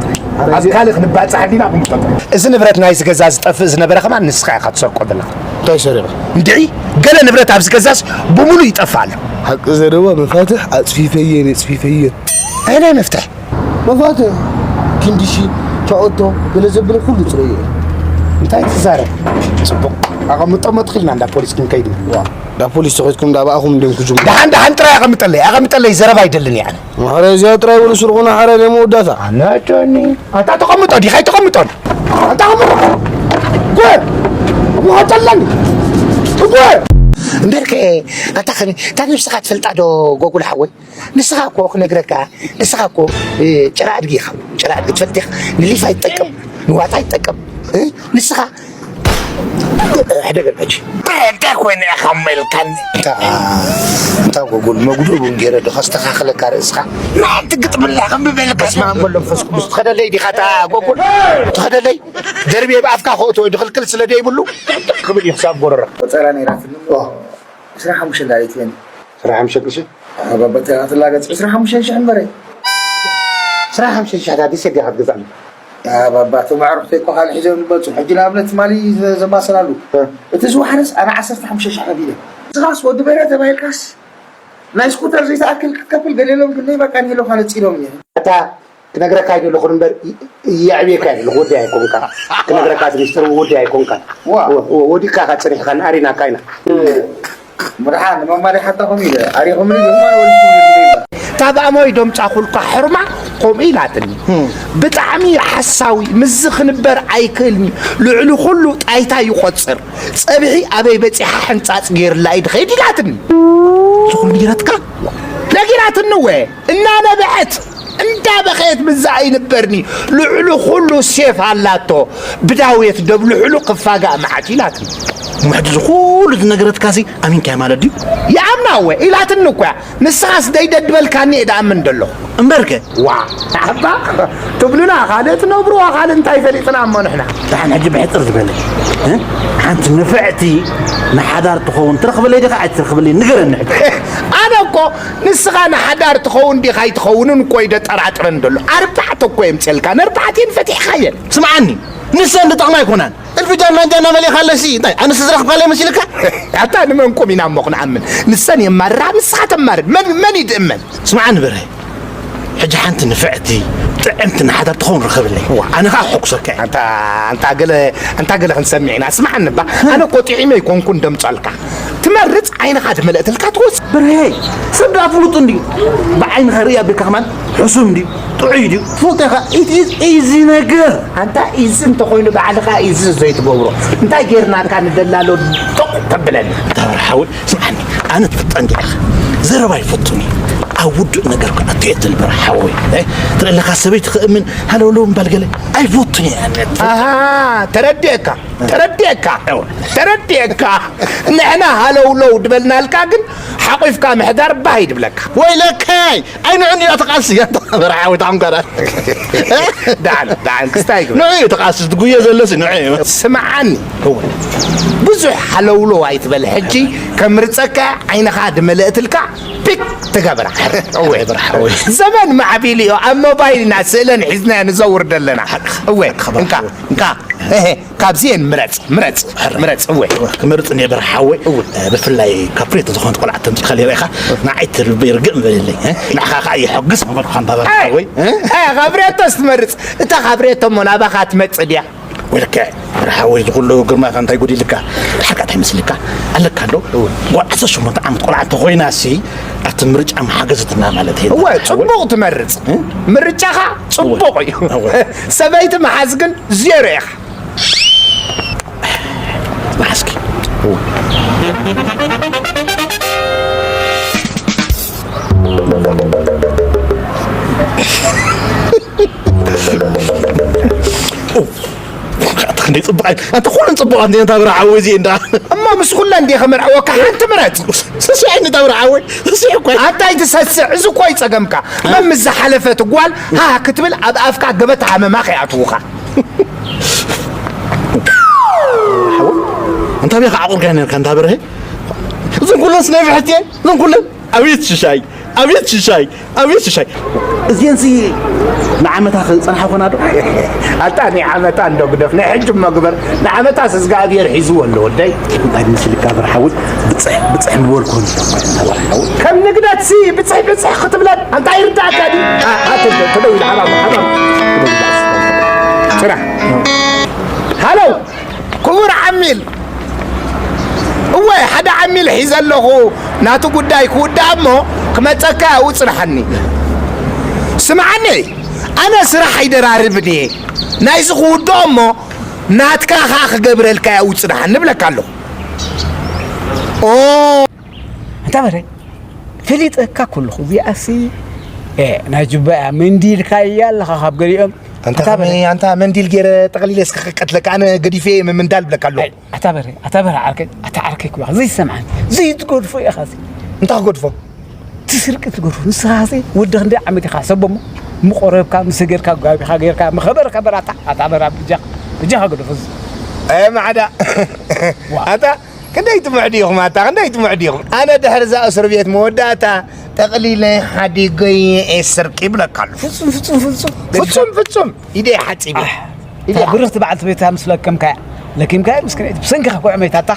ኣብ ካልእ ክንባጻሕ እንዲና ኣቐምጦ። እዚ ንብረት ናይዚ ገዛ ዝጠፍእ ዝነበረ ከማን ንስኻ ኢኻ ትሰርቆ ዘለኻ። እንታይ ሰሪቐ? እንድዒ፣ ገለ ንብረት ኣብዚ ገዛስ ብምሉእ ይጠፍእ ኣሎ። ሓቂ ዘረባ መፋትሕ ኣጽፊፈየን፣ ኣጽፊፈየን። ኣየናይ መፍትሕ? መፋትሕ፣ ክንዲ ሺ፣ ቻኦቶ፣ ገለ ዘብለ ኩሉ ጽረዮ። እንታይ ትዛረብ? ጽቡቕ። ኣቐምጦ እሞ ትኽኢልና እንዳ ፖሊስ ክንከይድ። ዋ፣ እንዳ ፖሊስ ተኸድኩም እንዳ ብኣኹም እንድዮም ክጅምሩ። ደሓን፣ ደሓን ጥራይ ኣቐምጠለይ፣ ኣቐምጠለይ ዘረባ ኣይደልን እየ ኣነ። ማሕረ እዚኣ ጥራይ በሉ ስርቑና ሓረ ናይ መወዳእታ። ኣነቶኒ። ኣንታ ተቐምጦ ዲኻ ኣይተቐምጦን? ኣንታ ተቐምጦ። ጎ! እሞ ቀጠለኒ። ጎ! እምበርከ፣ ኣንታ ከመይ፣ እታ ነብስኻ ትፈልጣ ዶ ጎጉል ሓወይ? ንስኻ እኮ ክነግረካ፣ ንስኻ እኮ፣ እ፣ ጭራ ኣድጊ ኢኻ። ጭራ ኣድጊ ትፈልጥ ኢኻ። ንሊፍ ኣይትጠቅም፣ ንዋጣ ኣይትጠቅም። እ፣ ንስኻ፣ ሕደገል ሕጂ። እንታይ፣ እንታይ ኮይነ ኢኻ እሞ ኢልካኒ? እታ፣ እታ ጎጎል መጉደሉ ገይረ ዶ ከስተኻኽለካ ርእስኻ? ንሓንቲ ግጥምላ ከም በልካ። በስመ ኣብ ወወልድ ወመንፈስ ቅዱስ። ትኸደለይ ዲኻ እታ ጎጎል? ትኸደለይ? ደርብየ ብኣፍካ ከእትዎ ድኽልክል ስለ ደይብሉ፣ ክብል እዩ ክሳብ ጎረራ። ቆጸራ ነይራትኒ። ኦ። ዕስራን ሓሙሽተን ዳሌት በኒ። ዕስራን ሓሙሽተ ቅርሺ? ኣባባ ተላገጽ ዕስራን ሓሙሽተን ሽሕ እምበረ። ዕስራን ሓሙሽተን ሽሕ ዳዲስ ዲኻ ትገዝኣኒ? ኣባባ እቶም ኣዕሩኽተይ እኮ ካልእ ሒዞም ዝመጹ። ሕጂ ንኣብነት ትማሊ ዘ-፣ ዘማሰላሉ። እ። እቲ ዝወሓደስ ኣነ ዓሰርተ ሓሙሽተ ሽሕ ከፊለ። ንስኻስ ወዲ በይረ ተባሂልካስ ናይ ስኩተር ዘይትኣክል ክትከፍል ገለ ኢሎም ግን በቃ ንኢሎኻ ነጺሎም እየ። ኣታ ክነግረካ ኣይደለኹን እምበር፣ ይ-፣ የዕብየካ ኣይደለኹ፣ ወዲ ኣይኮንካ። ክነግረካ እቲ ሚስጥር ወዲ ኣይኮንካ። ዋ። ወ-፣ ወ-፣ ወዲቅካ ኢኻ ጸኒሕካ፣ ንኣሪናካ ኢና። ምድሓን ንመማሪ ሓታ ከምኡ ኢለ፣ ኣሪኹምኒ ዲኹም ኣነ ወዲኹም ኢለ። ታባእሞይ ደምጻኹልካ ሕርማ ከምኡ ኢላትኒ። ህም። ብጣዕሚ ሓሳዊ፣ ምስዚ ክንበር ኣይክእልን እዩ። ልዕሊ ኩሉ ጣይታ ይቖጽር። ጸብሒ ኣበይ በጺሓ ሕንጻጽ ገይርላ እዩ ድኸይድ ኢላትኒ። ዝኹሉ ነጊራትካ? ነጊራትኒ እወ። እናነበዐት እንዳበኸየት ብዛ ኣይንበርኒ። ልዕሊ ኩሉ ሴፍ ኣላቶ። ብዳውየት ደብልሑሉ ክፋጋእ መዓት ኢላትኒ። ምሕዲ ዝኹሉ ዝነገረትካሲ ኣሚንካያ ማለት ድዩ? ይኣምና እወ ኢላትኒ እኮ እያ። ንስኻስ ደይደድበልካኒ እየ ድኣምን ደለኹ። እምበርከ? ዋ፣ ኣባ፣ ትብሉና ካልእ ትነብሩዋ ካልእ እንታይ ፈሊጥና እሞ ንሕና? ደሓን ሕጂ ብሕጽር ዝበለ፣ እ? ሓንቲ ንፍዕቲ ንሓዳር ትኸውን ትረኽበለይ ዲኻ ኣይትረኽበለይ ንገረኒ ሕጂ። ኣነ እኮ ንስኻ ንሓዳር ትኸውን ዲኻ ኣይትኸውንን እኮ እዩ ደጠራጥረን ደሎ። ኣርባዕተ እኮ የምጽኤልካ፣ ነርባዕቲን ፈቲሕኻየን። ስምዓኒ፣ ንሰን ዝጠቕማ ኣይኮናን። እልፊ ጃና ጃና መሊኻለሲ፣ እንታይ ኣነስ ዝረኽብካለይ መሲልካ? ኣታ ንመን ቁም ኢና እሞ ክንኣምን? ንሰን የማርራ፣ ንስኻ ተማርር። መን፣ መን ይድእመን? ስምዓኒ በርሀ፣ ሕጂ ሓንቲ ንፍዕቲ ጥዕምቲ ንሓዳር ትኸውን ርኸብለይ። ዋ። ኣነ ኸኣ ክሕጉሰካ እየ። ኣንታ፣ ኣንታ ገለ፣ ኣንታ ገለ ክንሰምዕ ኢና። ስምዓኒ እባ፣ ኣነ እኮ ጥዒመ ኣይኮንኩን ደምጸልካ። ትመርጽ ዓይንኻ ድመልእትልካ ትወስድ። በርሀ፣ ሰብ ደኣ ፍሉጥ እንድዩ። ብዓይንኻ ርኢ ኣቢልካ ከማን ሕሱም እንድዩ። ጥዑይ ድዩ? ትፈልጦ ኢኻ፣ it is easy ነገር። ኣንታ ኢዚ እንተኾይኑ ባዕልኻ ኢዚ ዘይትገብሮ። እንታይ ጌርናካ ንደላሎ ጡቕ ተብለኒ? እታ በርሓዊ፣ ስምዓኒ፣ ኣነ ትፍልጠ እንዲኻ። ዘረባ ይፈቱኒ። ኣብ ውዱእ ነገር ክኣቱ እየ ትብል በርሓዊ። እ? ትርኢ ኣለኻ ሰበይቲ ክእምን ሃለውለው ምባል ገለ ኣይፈቱን እየ ኣነ። ኣሃ፣ ተረዲኤካ፣ ተረዲኤካ፣ ተረዲኤካ። ንሕና ሃለውለው ድበልናልካ ግን ሓቑፍካ ምሕዳር ባህ ይድብለካ። ወይለካይ፣ ኣይ ንዑ እንዲያ ተቃሲ፣ ኣንታ በረሓ ወይ ታምጋዳ። ደሓን፣ ደሓን፣ ክስታይ ግበር። ንዑ እዩ ተቃሲ፣ ዝጉየ ዘለሲ ንዑ እዩ። ስምዓኒ፣ እወ። ብዙሕ ሃለውለው ኣይትበል። ሕጂ ከምርጸካ ዓይንኻ ድመለእትልካ ፒክ ትገብራ። እወ። በረሓ ወይ። ዘመን ማዕቢሉ እዩ። ኣብ ሞባይልና ስእለን ሒዝና ንዘውር ደለና። እወ፣ እንካ፣ እንካ። እሄ፣ ካብዚኤን ምረጽ፣ ምረጽ፣ ምረጽ። እወ። ክመርጽ እየ በረሓ ወይ። እወ። ብፍላይ ካብ ፍሬት ዝኾነት ቆልዓ ተምጺኻ ሌላ ኢኻ። ንዓይ ትርቢ ርግእ ምበልለይ። ንዓኻ ከዓ የሐግስ ምበልኩኻ እንታ በረሓ ወይ። እ፣ ካብ ፍሬቶስ ትመርጽ። እታ ካብ ፍሬቶ እሞ ናባኻ ትመጽእ ድያ? ወይለከ በረሓ ወይ፣ ዝኹሉ ግርማኻ እንታይ ጎዲልካ? ድሓርካ እንታይ መስልካ? ኣለካ ዶ? እወ። ጓል ዓሰርተ ሸሞንተ ዓመት ቆልዓ እንተኾይናሲ፣ ኣብቲ ምርጫ ምሓገዘትና ማለት እዩ። እወ፣ ጽቡቕ ትመርጽ። እ? ምርጫኻ ጽቡቕ እዩ። እወ። ሰበይቲ ምሓዝ ግን ዜሮ ኢኻ። መሓዝኪ። ኣታ ክንደይ ጽቡቕ ኣይ-፣ ኣታ ኩለን ጽቡቓት እንዴ፣ ኣንታ ብርሓ ወይ እዚኤ እንዳ። እሞ ምስ ኩለን እንዴ ከመርዓወካ ሓንቲ ምረጽ። ስስዕ እንዴ፣ ኣንታ ብርሓ ወይ፣ ስስዕ እኮ። ኣንታይ ትሰስዕ? እዚ እኮ እዩ ጸገምካ። መም ምስ ዝሓለፈት ጓል ሃ ክትብል ኣብ ኣፍካ ገበታ ሃመማ ከይኣትዉኻ። ሓወይ፣ እንታይ ኢኻ ዓቑርካ ነርካ፣ እንታ በርሀ? እዞም ኩለን ስናይ ብሕትየ፣ እዞም ኩለን። ኣቤት ሽሻይ፣ ኣቤት ሽሻይ፣ ኣቤት ሽሻይ። እዚአንሲ ንዓመታ ክጸንሓ ኮና ዶ? ኣታ ናይ ዓመታ እንዶ ግደፍ፣ ናይ ሕጂ እሞ ግበር። ንዓመታስ እግዚኣብሔር ሒዝዎ ኣሎ ወደይ። እንታይ ምስልካ በርሓ ወይ፣ ብጽሕ፣ ብጽሕ ምበልኩ። ከም ንግደትሲ ብጽሕ፣ ብጽሕ ክትብለን እንታይ ይርዳእካ ድዩ? ኣ-፣ ኣ-፣ ተደ-፣ ተደዊሉ ሓባብ፣ ሓባብ። ስራሕ። ሃሎ፣ ክቡር ዓሚል። እወ፣ ሓደ ዓሚል ሒዘ ኣለኹ። ናቱ ጉዳይ ክውዳእ እሞ ክመጸካ ያው ጽንሓኒ። ስምዓኒ፣ ኣነ ስራሕ ኣይደራርብን እየ። ናይዚ ክውድኦ እሞ ናትካ ኸኣ ክገብረልካ ያው ጽንሓኒ እብለካ ኣለኹ። ኦ። ኣንታ በረ፣ ፈሊጠካ እኮ ኣለኹ። እዚኣሲ፣ ኤ፣ ናይ ጁባ እያ፣ መንዲልካ እያ ኣለኻ ካብ ገሊኦም። ኣንታ ኣንታ በረ። ከመይ፣ ኣንታ መንዲል ገይረ ጠቕሊለ እስከ ክቀትለካ፣ ኣነ ገዲፈ እየ ምምንዳል ብለካ ኣለኹ። ኣይ፣ ኣታ በረ፣ ኣታ በረ ዓርከይ፣ ኣታ ዓርከይ ክብለኻ፣ ዘይሰምዓን፣ ዘይትገድፎ ኢኻ እዚ። እንታይ ክገድፎ? እቲ ስርቂ ትገድፎ። ንስኻ ኸዚ ወዲ ክንደይ ዓመት ኢኻ ሰብ እሞ፣ ምቆረብካ፣ ምስ ገርካ፣ ጋቢኻ ገርካ፣ ምኸበርካ በራታ፣ ኣታ በረ፣ ብጃኻ፣ ብጃኻ ገደፎ እዚ። ኣይ፣ ማዕዳ። ዋ። ኣታ ክንደይ ትምዕዱ ኢኹም ኣታ፣ ክንደይ ትምዕዱ ኢኹም? ኣነ ድሕሪ እዛ እስር ቤት መወዳእታ ጠቕሊለ ሓዲገዮ እየ ስርቂ ይብለካ ኣለኹ። ፍጹም፣ ፍጹም፣ ፍጹም። ፍጹም፣ ፍጹም። ኢደይ ሓጺበ። ኣህ፣ ኢደይ እታ ብርኽቲ በዓልቲ ቤትካ ምስ ለከምካያ፣ ለኪምካያ ምስክነይቲ ብሰንክኻ ኮዕመይታታ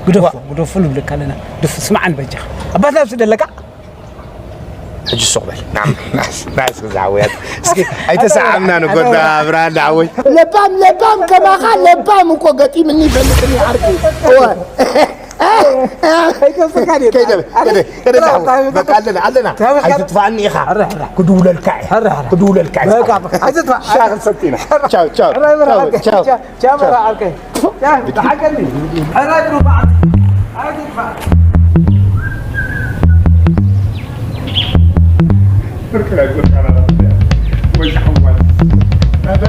ግደፎ፣ ዋ። ግደፎ ንብለካ ኣለና። ግደፎ፣ ስምዓኒ በጃኻ። ኣባትና ኣብዚ ደለካ? ሕጂ ሱቕ በል። ናም፣ ናስ፣ ናስ ክዛወያት። እስኪ ኣይተሰዓምና ንጎዳ ኣታ ብርሃን ደሓወይ። ለባም፣ ለባም ከማኻ ለባም እኮ ገጢምኒ ይፈልጥኒ ዓርኩ። እወ። ኣይተስካን እዩ። ከይደ፣ ከይደ፣ ከይደ ኣታ ዛሓወይ። በቃ ኣለና፣ ኣለና። ታበቃ። ኣይትጥፋእኒ ኢኻ። ሕረ፣ ሕረ። ክድውለልካ እየ። ሕረ፣ ሕረ። ክድውለልካ እየ። በቃ፣ በቃ። ኣይትጥፋእ። ሻሂ ክንሰቲ ኢና። ሕረ። ቻው፣ ቻው። ሕረ፣ ሕረ። ቻው፣ ቻው። ቻው፣ ቻው። በራ ዓርከይ። ቻው፣ ተሓቀኒ። ሕረ፣ ድሩ በዓል። ኣይትጥፋእ። ብርክ ናይ ጎድካና ናት እዚኣ። ወይ ዝሓዋል። ኣታ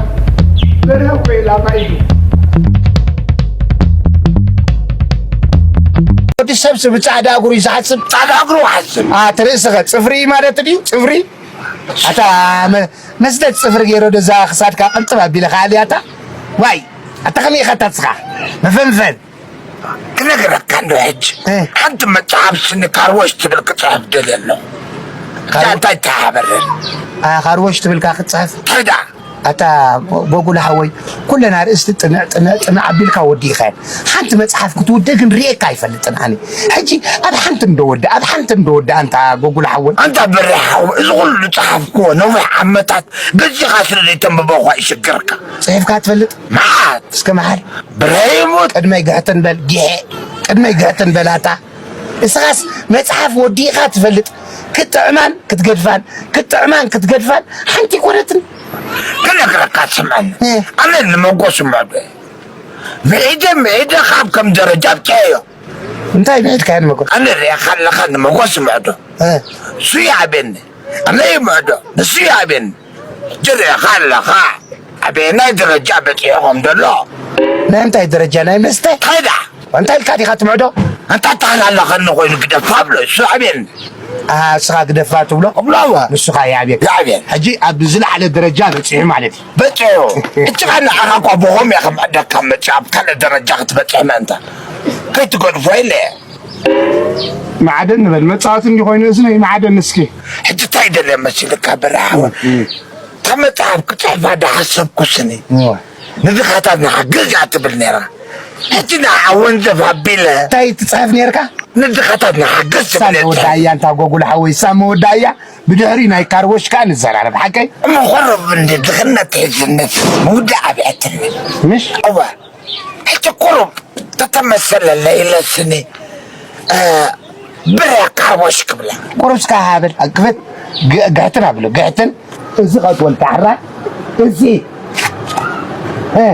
በርሀ እኮ ኢላ ማይ እዩ። ወዲ ሰብሲ ብጻዕዳ እግሩ እዩ ዝሓስብ። ጻዕዳ እግሩ ይሓስብ። ኣቲ ርእስኸ ጽፍሪ ማለት ድዩ? ጽፍሪ? ኣታ መ-፣ መስደድ ጽፍሪ ገይሮ ደዛ ክሳድካ ቅንጥብ ኣቢለ ከኣልያታ? ዋይ፣ ኣታ ከመይ ኢኻ ኣታ ንስኻ? መፈንፈን። ክነግረካ እንዶ ሕጂ። እ። ሓንቲ መጽሓፍ ስኒ ካርዎሽ ትብል ክጽሕፍ ደልየ ኣለኹ። ካር-፣ እዛ እንታይ ተሓበረን? ኣ፣ ካርዎሽ ትብልካ ክትጽሕፍ? እንታይ ደኣ? ኣታ ጎጉላ ሓወይ፣ ኩለን ኣርእስቲ ጥንዕ፣ ጥንዕ፣ ጥንዕ ኣቢልካ ወዲእካየን። ሓንቲ መጽሓፍ ክትውደ ግን ርእየካ ኣይፈልጥን ኣነ። ሕጂ ኣብ ሓንቲ እንዶ ወደ፣ ኣብ ሓንቲ እንዶ ወደ ኣንታ ጎጉላ ሓወይ። ኣንታ በሬ ሓወይ፣ እዚ ኩሉ ዝጸሓፍክዎ ነዊሕ ዓመታት ገዚኻ ስለ ዘይተንብቦ እኳ ይሽግርካ። ጽሒፍካ ትፈልጥ? መዓት። እስከ መሓር። ብረሂሙት። ቅድመይ ግሕጥን በል፣ ጊሐ። ቅድመይ ግሕጥን በል ኣታ። እስኻስ መጽሓፍ ወዲእኻ ትፈልጥ? ክትጥዕማን ክትገድፋን፣ ክትጥዕማን ክትገድፋን ሓንቲ ኣይኮነትን። ክነግረካ ስምዐኒ። እ። ኣነ ንመጎስ ይምዕዶ እየ። ምዒደ፣ ምዒደ ካብ ከም ደረጃ ኣብቂዐዮ። እንታይ ምዒድካዮ ንመጎስ? ኣነ ሪእኻ ኣለኻ ንመጎስ ይምዕዶ። እ። እሱ ይኣብየኒ። ኣነ ይምዕዶ። ንሱ ይኣብየኒ። ጅሬኻ ኣለኻ። ኣበየናይ ደረጃ በጺሑ ከም ዘሎ። ናይ እንታይ ደረጃ? ናይ መስተ? እንታይ ደኣ? እንታይ ኢልካ ዲኻ ትምዕዶ? ኣንታ ኣተሃላለኸኒ ኮይኑ ግደፋ ብሎ፣ እሱ ኣበየን? ኣሃ፣ እስኻ ግደፋ ትብሎ? እብሎ፣ እወ። ንሱ ኸኣ ይኣብየካ። ይኣብየን። ሕጂ ኣብ ዝለዓለ ደረጃ በጺሑ ማለት እዩ። በጺሑ። እቺ ኸኣ ንዓኻ እኳ ብኸም እየ ከምዕደካ መጺኡ ኣብ ካልእ ደረጃ ክትበጽሕ ምእንታ። ከይትገድፎ ኢለ እየ። ማዕደን ንበል፣ መጻወቲ እንዲ ኮይኑ እዝነይ ማዕደን እስኪ። ሕጂ እንታይ ደልየ መሲልካ በርሃ ሓወ? እም። እታ መጽሓፍ ክጽሕፋ ዳሓሰብኩ ስኒ። እወ። ንድኻታት ንሓግዝ እያ ትብል ነይራ። ሕጂ ንዓ ወንዘፍ ኣቢለ። እንታይ ትጽሕፍ ነይርካ? ንድኻታት ንሓግዝ ትብል ሳሚ እያ ወዲ ትብል። ኣያ፣ እንታ ጎጉል ሓወይ፣ ሳሚ ወዲ ኣያ፣ ብድሕሪ ናይ ካርቦሽ ከኣ ንዘራረብ፣ ሓቀይ? እሞ ቁሩብ እንዲ ድኽነት ሒዝነት ምውዳእ ኣብያትኒ። ምሽ? እወ። ሕጂ ቁሩብ ተተመሰለለ ኢለ ስኒ፣ እ፣ ብረ ካርቦሽ ክብላ። ቁሩብ እስካ ሃብል፣ ክፈት፣ ግ-፣ ግሕትን ኣብሎ፣ ግሕትን። እዚ ኸትወልካ ሕራይ፣ እዚ፣ እ።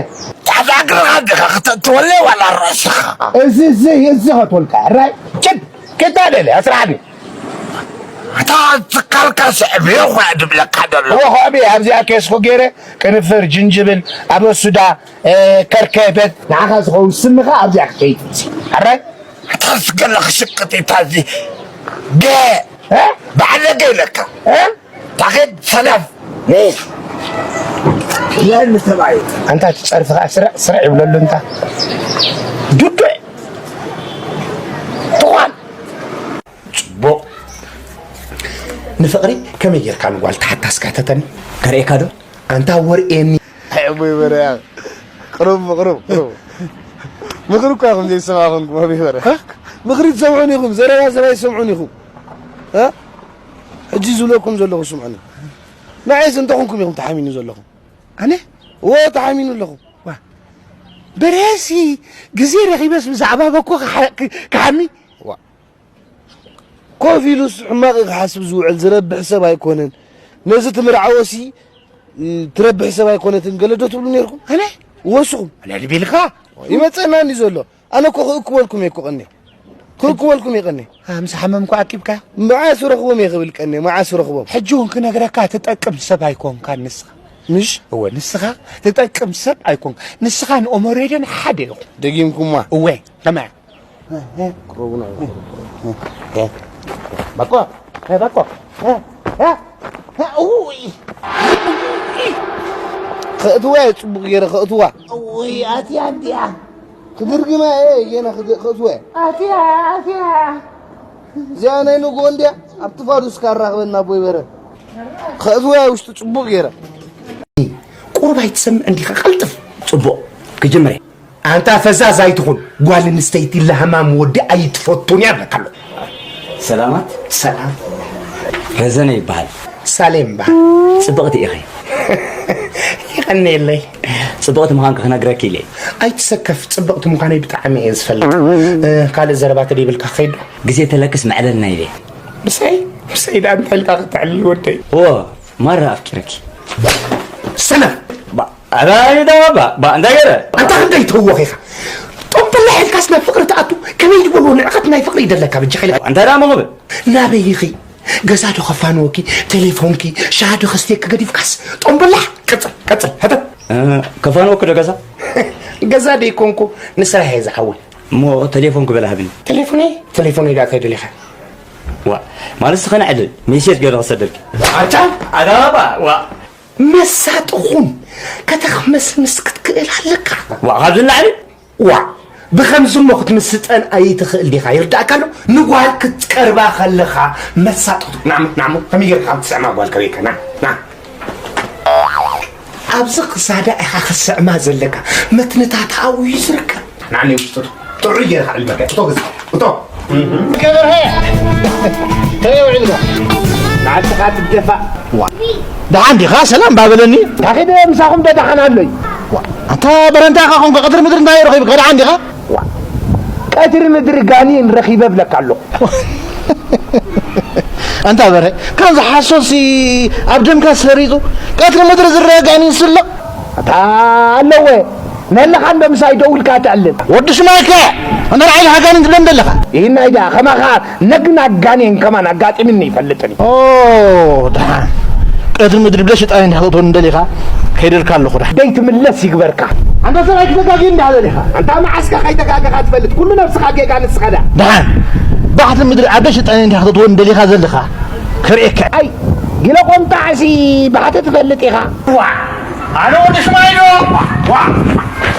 ታዛ እግርኻ ዲኻ ክተእትወለይ ዋላ ርእስኻ? እዚ፣ እዚ፣ እዚ ኸትወልካ ሕራይ፣ ጭድ፣ ክታደለ፣ ኣስራሕኒ። እታ ትካልካ ስዕብዮ ኾያ ድብለካ ደሎ። እወ፣ ኾዕቢ፣ ኣብዚኣ ኬስኮ ገይረ፣ ቅንፍር፣ ጅንጅብል፣ ኣበሱዳ፣ እ፣ ከርከበት፣ ንዓኻ ዝኸውን ስምኻ ኣብዚኣ ክትሸይጥ። ኣራይ? ኣታ ዝገለ ክሽቅጥ ኢታ እዚ ገ-፣ እ? ባዕለገ ኢለካ። እ? ታኸድ ሰነፍ። እ? ይላል ሰብኣይ። ኣንታ እቲ ጸርፊ ኸኣ ስርዕ ስርዕ ይብለሉ እንታ። ዱዱዕ። ትኳን። ጽቡቕ። ንፍቕሪ ከመይ ጌርካ ንጓል ትሓታ እስከ ሕተተኒ? ከርእየካ ዶ? ኣንታ ወርእየኒ። ኣቦይ በርያ፣ ቅሩብ፣ ቅሩብ፣ ቅሩብ። ምኽሪ እኳ ኢኹም ዘይሰማዕ ኮንኩም፣ ኣቦይ በርያ። እ? ምኽሪ ትሰምዑን ኢኹም፣ ዘረባ ሰብ ኣይሰምዑን ኢኹም። እ? ሕጂ ዝብለኩም ዘለኹ ስምዑኒ። ንዓይስ እንተ ኾንኩም ኢኹም ተሓሚኑ ዘለኹም? ኣነ? እወ፣ ተሓሚኑ ኣለኹም። ዋ፣ በርያሲ ግዜ ረኺበስ ብዛዕባ በኮ ክሓ-፣ ክ-፣ ክሓሚ? ዋ። ኮፍ ኢሉስ ሕማቕ ክሓስብ ዝውዕል ዝረብሕ ሰብ ኣይኮነን። ነዚ ትምርዓወሲ፣ እ፣ ትረብሕ ሰብ ኣይኮነትን ገለ ዶ ትብሉ ነይርኩም? ኣነ? ወስኹም። ኣነ ልቤልካ? ይመጸና እንዲ ዘሎ። ኣነ እኮ ክእክበልኩም እየ እኮ ቀንየ። ክእክበልኩም እየ ቀንየ። ኣ፣ ምስ ሓመምኩ ዓቂብካ? መዓስ ረኽቦም እየ ክብል ቀንየ፣ መዓስ ረኽቦም? ሕጂ እውን ክነግረካ ትጠቅም ሰብ ኣይኮንካን ንስኻ። ምሽ? እወ፣ ንስኻ ትጠቅም ሰብ ኣይኮንካ። ንስኻን ኦመሬድን ሓደ ኢኹም። ደጊምኩማ። እወ፣ ከመይ? ቅረቡና። ባኮ፣ እ፣ ባኮ። እ፣ እ፣ እ፣ ኡይ። ከእትዋ እየ ጽቡቕ ገይረ ከእትዋ። ኡይ፣ ኣትያ እንድያ። ክድርግማ እየ ገና ክድ-፣ ከእትዋ እየ። ኣትያ፣ ኣትያ። እዚኣ ናይ ንግሆ እንድያ። ኣብቲ ፋዱስ ካራኽበና ኣቦይ በረ። ከእትዋ እየ ውሽጡ ጽቡቕ ገይረ። ቁሩብ ኣይትሰምዕን ዲኻ? ቀልጥፍ። ጽቡቕ። ክጅምር እየ። ኣንታ ፈዛዝ ኣይትኹን፣ ጓል ኣንስተይቲ ለህማም ወዲ ኣይትፈቱን እያ እብለካ ኣለኹ። ሰላማት? ሰላም። ረዘነ ይበሃል። ሳሌም በሃል። ጽብቕቲ ኢኺ። የቐንየለይ። ጽብቕቲ ምዃንኪ ክነግረኪ ኢለ እየ። ኣይትሰከፍ፣ ጽብቕቲ ምዃነይ ብጣዕሚ እየ ዝፈልጥ። እ፣ ካልእ ዘረባ ተደይብልካ ክኸይድ ዶ? ግዜ ተለክስ መዕለልና ኢለ እየ። ምሳይ? ምሳይ ደኣ እንታይ ኢልካ ክተዕልል ወደይ? እዎ፣ ማራ ኣፍቂረኪ። ሰነፍ! ባ-፣ ኣራይ ዳ ባ-፣ ባ-፣ እንታይ ገይረ? ኣንታ ክንደይ ተወኺኻ? ጦም በላሕ ኢልካስ ናብ ፍቕሪ ትኣቱ? ከመይ ዝበልዎ ንዕቐት ናይ ፍቕሪ ይደለካ በጃኻ ኢለ። እንታይ ደኣ መኽብል? ናበይ ኢኺ? ገዛ ዶ ከፋንወኪ? ቴሌፎንኪ? ሻሂ ዶ ከስትየኪ ገዲፍካስ? ጦም በላሕ! ቀጽል፣ ቀጽል፣ ሕተት። እ፣ ከፋንወኪ ዶ ገዛ? ገዛ ደይኮንኩ፣ ንስራሕ እየ ዝሓዊ። እሞ ቴሌፎንኪ በላ ሃብኒ። ቴሌፎነይ? ቴሌፎነይ ደኣ እንታይ ደሊኻ? ዋ፣ ማለት ስኸነ ዕድል፣ ሜሴጅ ገለ ክሰደልኪ። ኣታ፣ ኣዳባ፣ ዋ። መሳጢ ኹን፣ ከተኽመስምስ ክትክእል ኣለካ። ዋ፣ ካብዚ ንላዕሊ? ዋ፣ ብኸምዚ እሞ ክትምስጠን ኣይትኽእል ዲኻ? ይርዳእካ ኣሎ? ንጓል ክትቀርባ ከለኻ መሳጢ ኹን። ናዕሙ፣ ናዕሙ፣ ከመይ ጌርካ ክትስዕማ ጓል ከበይካ? ና፣ ና። ኣብዚ ክሳዳ ኢኻ ክትስዕማ ዘለካ። መትንታታ ኣብኡ እዩ ዝርከብ። ንዓኒ ውሽጡ ጥዑይ ጌርካ ዕልመካ። እቶ ግዜ፣ እቶ። ከበርሀ! ከመይ ውዒልካ? ንዓድኻ ትደፋእ። ዋ። ደሓን ዲኻ? ሰላም ባበለኒ። ታኺደ ምሳኹም ዶ ደሓን ኣሎይ? ዋ። ኣንታ በረንታ ኢኻ ኾንካ ቀትሪ ምድሪ እንታይ ረኺብካ? ደሓን ዲኻ? ዋ። ቀትሪ ምድሪ ጋኔን ረኺበ እብለካ ኣለኹ። ኣንታ በረ፣ ከምዚ ሓሶትሲ ኣብ ደምካ ሰሪጹ፣ ቀትሪ ምድሪ ዝረአ ጋኔን ስለ ኣታ ኣለወ፣ ነለኻ እንዶ ምሳይ ደው ኢልካ ተዕልል። ወዲ ሽማይከ፣ እንተ ደኣ ኢልካ ጋኔን ትብለኒ ዘለኻ? ይህናይ ደኣ፣ ከማኻ ነግና ጋኔን ከማን ኣጋጢምኒ ይፈልጥን እዩ። ኦ፣ ደሓን። እቲ ምድሪ ብለሽጣን እንዲኻ ክትወን እንደሊኻ ከይደልካ ኣለኹ። ደይ ትምለስ ይግበርካ። ኣንታ ሰብኣይ ክተጋግየ እንዲኻ ደሊኻ። ኣንታ መዓስካ ከይተጋገኻ ትፈልጥ። ኩሉ ነብስኻ ጌጋ ንስኻ ዳ። ደሓን። ባሕቲ ምድሪ ኣብ ለሽጣን እንዲኻ ክትወን እንደሊኻ ዘለኻ። ከርእየካ። ኣይ፣ ጊለ ቆንጣዕሲ ባሕቲ ትፈልጥ ኢኻ። ዋ፣ ኣነ ወዲ ሽማይ ዶ? ዋ፣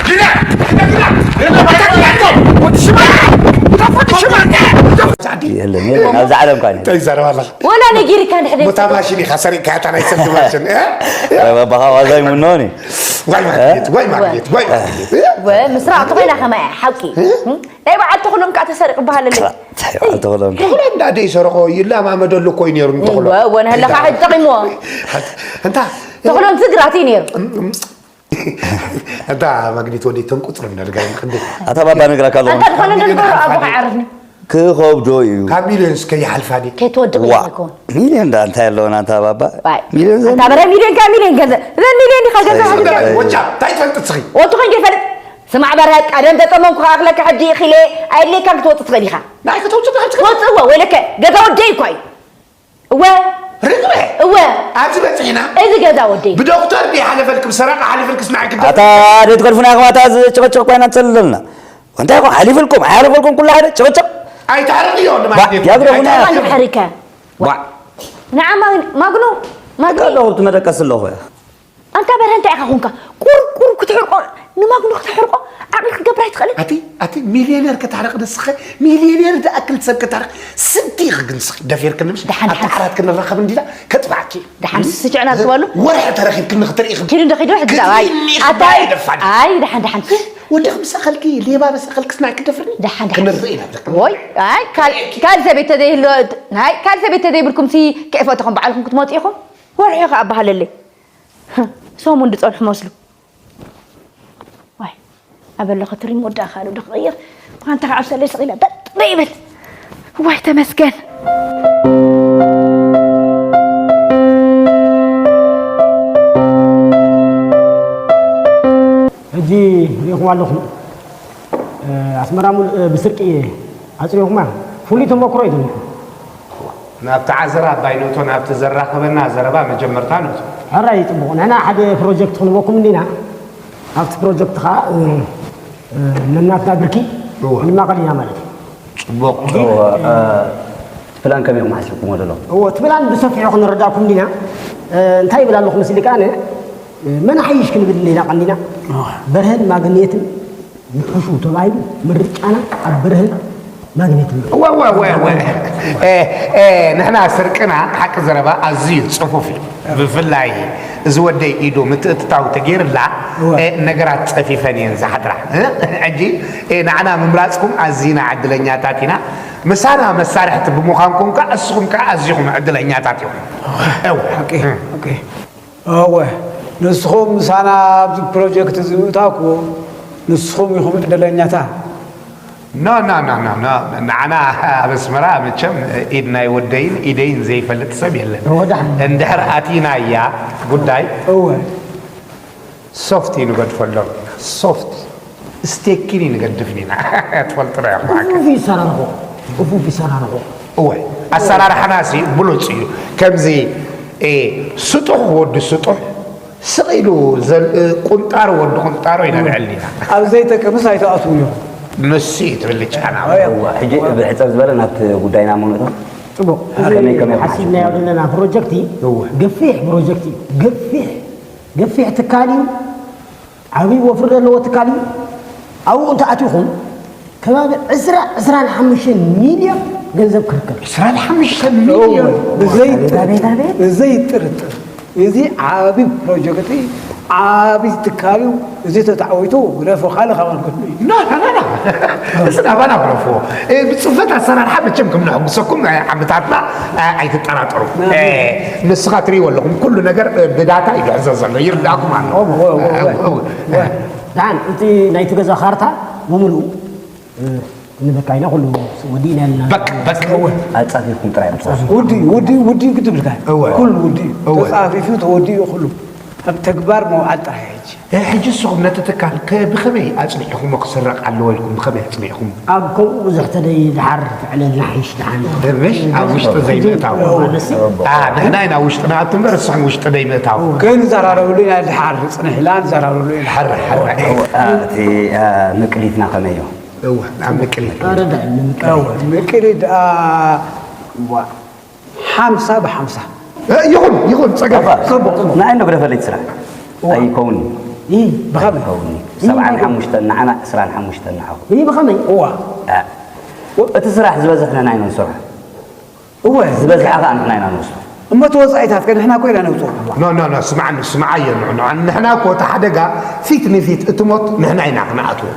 ግዳ፣ ግዳ፣ ግዳ፣ ግዳ፣ ወዲ ሽማይ፣ ወዲ ሽማይ፣ ወዲ ሽማይ። የለን፣ የለን፣ ኣብዚ ዓለም ካን እንታይ ይዛረብ ኣለኻ? ወላ ነጊርካ እንድሕር ዘይትፈልጥ። ማሽን ኢኻ ሰሪቕካ፣ እታ ናይ ሰልዲ ማሽን፣ እ? ኧረ፣ ባባ፣ ዋዛ ይምኖኒ። ዋይ ማግኘት፣ ዋይ ማግኘት፣ ዋይ ማግኘት፣ እ? ወ-፣ ምስራቕ ተኾይና ከማይ ሓቂ። እ? ናይ በዓል ተኽሎም ከኣ ተሰሪቑ በሃለለይ። እንታይ በዓል ተኽሎም? ተኽሎም እንዳ ደይ ሰረቖ ይለማመደሉ እኮ እዩ ነይሩ፣ ንተኽሎም። ወ-፣ ወ-፣ ንህለኻ ሕጂ ጠቒምዎ። እንታ? ተኽሎም ስግራት እዩ ነይሩ። እም፣ እም። ኣንታ ማግኔት ወደይ ተንቁጽር እንዳልጋይ ምክንዲ። ኣታ ባባ ነግራካ ኣለኹ። ኣንታ ዝኾነ ነገር ኣቦኻ ዓርፍኒ። ክኸብዶ እዩ። ካብ ሚልዮን እስከ ይሓልፋ ድዩ? ከይትወድቕ ዋ። ኢኻ ይኮን። ሚልዮን ዳ እንታይ ኣለውን ኣንታ ባባ? ባይ። ሚልዮን ዘን ኣንታ በረ ሚልዮን ካብ ሚልዮን ገንዘብ። ዘን ሚልዮን ዲኻ ገንዘብ ኣይ፣ ሓዚካ? ኣይ። ወጫ፣ እንታይ ትፈልጥ እስኺ? ወቱ ኸን ጀፈል። ስማዕ በረ ቀደም ተጠመንኩ ከኣኽለካ ሕጂ ኢኺለ ኣይድሌካን ክትወጽእ ትኽእል ኢኻ። ናይ ክትወጽእ ትኽእል ትኽእል። ወጽእዎ ወይለከ ገዛ ወደይ እኳ እዩ። እወ። ርግበ። እወ። ኣብዚ በጺሕና። እዚ ገዛ ወደይ። ብዶክተር ድዩ ሓለፈልኪ፣ ብሰራቂ ሓለፈልኪ፣ ስማዕኪ ዶ-? ኣታ ደይ ትኸልፉና ኢኹም፣ ኣታ እዚ ጭቕጭቕ ኮይና ንሰልል ዘለና። እንታይ ኢኹም ሓሊፍልኩም፣ ኣይሓለፈልኩም ኩሉ ሓደ ጭቕጭቕ? ኣይትሕረቕዮ፣ ባ-፣ ንማለት እዩ። ያግረሙና። ኣይትሕረቕ። ኣንተ ሕሪከ። ዋ። ንዓ ማግ-፣ ማግኖ፣ ማግኖ። ኣለኹ፣ ኣብቲ መደቀሲ ኣለኹ እያ። ኣንታ በርሀ እንታይ ኢኻ ኾንካ? ቁርቁር ክትሕርቆ፣ ንማግኖ ክትሕርቆ ዓቕሊ ክትገብር ኣይትኽእልን? ኣቲ፣ ኣቲ ሚልዮኔር ከተሕርቕ ንስኸ፣ ሚልዮኔር ዝኣክል ሰብ ከተሕርቕ ስንቲ ኢኺ ግን ንስኺ ደፊርክኒ ምሽ? ደሓን፣ ኣቲ ደሓን። ዓራት ክንራኸብ እንዲና ከጥፋዕኪ። ደሓን ስስጭዕና ትበሉ? ወርሒ ተረኺብክኒ ክትርኢ ኢኺ። ኪዱ እንዶ ኺዱ ሕጂ ክትርኢ ዳባይ። ኢኺ ኣታይ፣ ባይ ደፋን። ኣይ፣ ደሓን፣ ደሓን። ወዲ ምስ ኣኸልኪ፣ ሌባ ምስ ኣኸልኪ ስናይ ክደፍርኒ? ደሓን፣ ደሓን። ክንርኢ ኢና ብለካ። ወይ፣ ኣይ፣ ካል-፣ ካልእ ሰበይት ተዘይህሎ-፣ ናይ ካልእ ሰበይት ተዘይብልኩም ሲ ከይፈተኹም ባዕልኹም ክትመጡ ኢኹም? ወርሒ ኸኣ በሃለለይ። ሰሙን ዝጸንሑ መስሉ። ዋይ፣ ኣበሎ ክትሪም ወዳእኻ ዶ ክቕይር? ብኻንታ ከዓ ኣብ ሰለይ ስቕ ኢለ በጥ በይ ይብል። ዋይ፣ ተመስገን። ሕጂ ርኢኹም ኣለኹም። እ፣ ኣስመራ ሙሉእ፣ እ፣ ብስርቂ ኣጽሪኹማ። ፍሉይ ተመክሮ እዩ ዘለኩም። ናብቲ ዓዘራ ኣባይ ንእቶ፣ ናብቲ ዘራኽበና ዘረባ መጀመርታ ንእቶ። ሕራይ፣ ጽቡቕ። ንሕና ሓደ ፕሮጀክት ክንበኩም እንዲና። ኣብቲ ፕሮጀክት ኸኣ፣ እ፣ እ፣ ነናትና ብርኪ እወ። ንማቐል ኢና ማለት እዩ። ጽቡቕ። ሕጂ፣ እወ፣ እ፣ እ፣ እቲ ፕላን ከመይ ኢኹም ሓሲብኩምዎ ዘለኹም? እወ፣ እቲ ፕላን ብሰፊሑ ክንረዳእኩም እንዲና። እ፣ እንታይ ይብል ኣለኹ መሲልካ ኣነ? መን ሓይሽ ክንብል እንዲና ቀኒና። እወ። በርሀን ማግኔትን ይሕሹ ተባሂሉ ምርጫና ኣብ በርሀን ማግኔትን እዩ። እወ፣ እወ፣ እወ፣ እወ። እ፣ እ፣ ንሕና ስርቅና ሓቂ ዘረባ ኣዝዩ ጽፉፍ እዩ። ብፍላይ እዚ ወደይ ኢዱ ምትእትታው ተገይርላ፣ እወ። እ፣ ነገራት ጸፊፈን እየን ዝሓድራ። እ፣ ሕጂ፣ እ፣ ንዓና ምምራጽኩም ኣዚና ዕድለኛታት ኢና። ምሳና መሳርሕቲ ብምዃንኩም ከኣ፣ እስኹም ከኣ ኣዚኹም ዕድለኛታት ኢኹም። እወ። ሓቂ፣ እ። ሓቂ። እወ፣ ንስኹም ምሳና ኣብዚ ፕሮጀክት እዚ ምእታውኩም፣ ንስኹም ኢኹም ዕድለኛታ። ኖ፣ ኖ፣ ኖ፣ ኖ፣ ኖ። ንዓና ኣብ ኣስመራ መቸም ኢድ ናይ ወደይን ኢደይን ዘይፈልጥ ሰብ የለን። እወ፣ ደሓን። እንድሕር ኣቲናያ ጉዳይ እወ። ሶፍት እዩ ንገድፈሎም። ሶፍት። ስቴኪን ንገድፍን ኢና። ትፈልጥና ኢኹም። እፉፍ ይሰራርሑ፣ እፉፍ ይሰራርሑ። እወ፣ ኣሰራርሓና ሲ ብሉጽ እዩ። ከምዚ፣ እ፣ ስጡሕ ወዲ ስጡሕ ስቕ ኢሉ ዘል-፣ እ፣ ቁንጣሮ ወዲ ቁንጣሮ ኢና ንዕል ኢና። ኣብ ዘይጠቅምስ ኣይትኣትዉ እዮም። ንሱ እዩ ትብል ጫና። እወ፣ ሕጂ ብሕጽር ዝበለ ናብቲ ጉዳይና ምንእቶ። ጽቡቕ። ከመይ፣ ከመይ ሓሲብናዮ ሓሲብኩም? ዘለና ፕሮጀክት እዩ። እወ። ገፊሕ ፕሮጀክት እዩ። ገፊሕ፣ ገፊሕ ትካል እዩ። ዓብዪ ወፍሪ ዘለዎ ትካል እዩ። ኣብኡ እንተኣቲኹም ከባቢ ዕስራ፣ ዕስራን ሓሙሽተን ሚልዮን ገንዘብ ክርከብ። ዕስራን ሓሙሽተን ሚልዮን? እወ፣ ብዘይ-፣ ኣቤት፣ ኣቤት፣ ኣቤት። ብዘይጥርጥር። እዚ ዓቢ ፕሮጀክት፣ ዓቢ ትካል እዩ። እዚ ተታዕዊቱ ግደፎ፣ ካልእ ካብ ኣልኩት እዩ። ና፣ ና፣ ና፣ ና። እዚ ናባና ግደፎ። እ፣ ብጽፈት ኣሰራርሓ መቸም ከም ነሐጉሰኩም፣ እ፣ ዓመታትና፣ እ፣ ኣይትጠራጠሩ። ና። እ፣ ንስኻ ትርእይዎ ኣለኹም፣ ኩሉ ነገር፣ እ፣ ብዳታ እዩ ዝሕዘ ዘሎ፣ ይርዳእኩም ኣሎ። እወ፣ እወ፣ እወ፣ እወ። እወ። ደሓን፣ እቲ ናይቲ ገዛ ካርታ ብምሉኡ፣ እ፣ ንበቃ ኢና፣ ኩሉ ወዲእና ኣለና። በቅ፣ በቅ። እወ። ኣጻፊፍኩም ጥራይ ምጽኣኹም። ውዲ፣ ውዲ፣ ውዲ ክትብልካ። እወ። ኩሉ ውዲ። እወ። ተጻፊፉ ተወዲኡ ኩሉ። ኣብ ተግባር መውዓል ጥራይ ሕጂ። ሕጂ ንስኹም ነቲ ትካል ከ ብኸመይ ኣጽኒዕኹሞ ክስረቕ ኣለዎ ኢልኩም ብኸመይ ኣጽኒዕኹሞ? ኣብ ከምኡ ብዙሕ ተደይ ድሓር ትዕለልና ሓይሽ ድሓን። ምሽ ኣብ ውሽጢ ዘይምእታው። ንሕና ኢና ውሽጢ ንኣቱ እምበር ንስኹም ውሽጢ ዘይምእታው። ክንዘራረብሉ ኢና ድሓር ጽንሕላ ንዘራረብሉ ኢና። ሓረ ሓረ። እቲ ምቅሊትና ከመይ እዩ? እወ ኣብ ምቅሊት። ኣረዳእ ንምቅሊት። እወ ምቅሊት ደኣ ሓምሳ ብሓምሳ። ይኹን ይኹን ጸገም። ንዓይ እንዶ ግደፈለይ እቲ ስራሕ ኣይከውን። ብኸመይ? ኣይከውን። ሰብዓን ሓሙሽተን ንዓና ዕስራን ሓሙሽተን ንዓኹም። ብኸመይ? እዋ። እቲ ስራሕ ዝበዝሕ ንሕና ኢና ንሰርሖ። እወ ዝበዝሓ ከዓ ንሕና ኢና ንወስዶ። እሞ እቲ ወፃኢታት ከ ንሕና እኮ ኢና ነውፅኦ። ኖ ኖ ኖ ስምዓኒ ስምዓዮ ንዕንዖ ንሕና እኮ እቲ ሓደጋ ፊት ንፊት እቲ ሞት ንሕና ኢና ክንኣትዎ።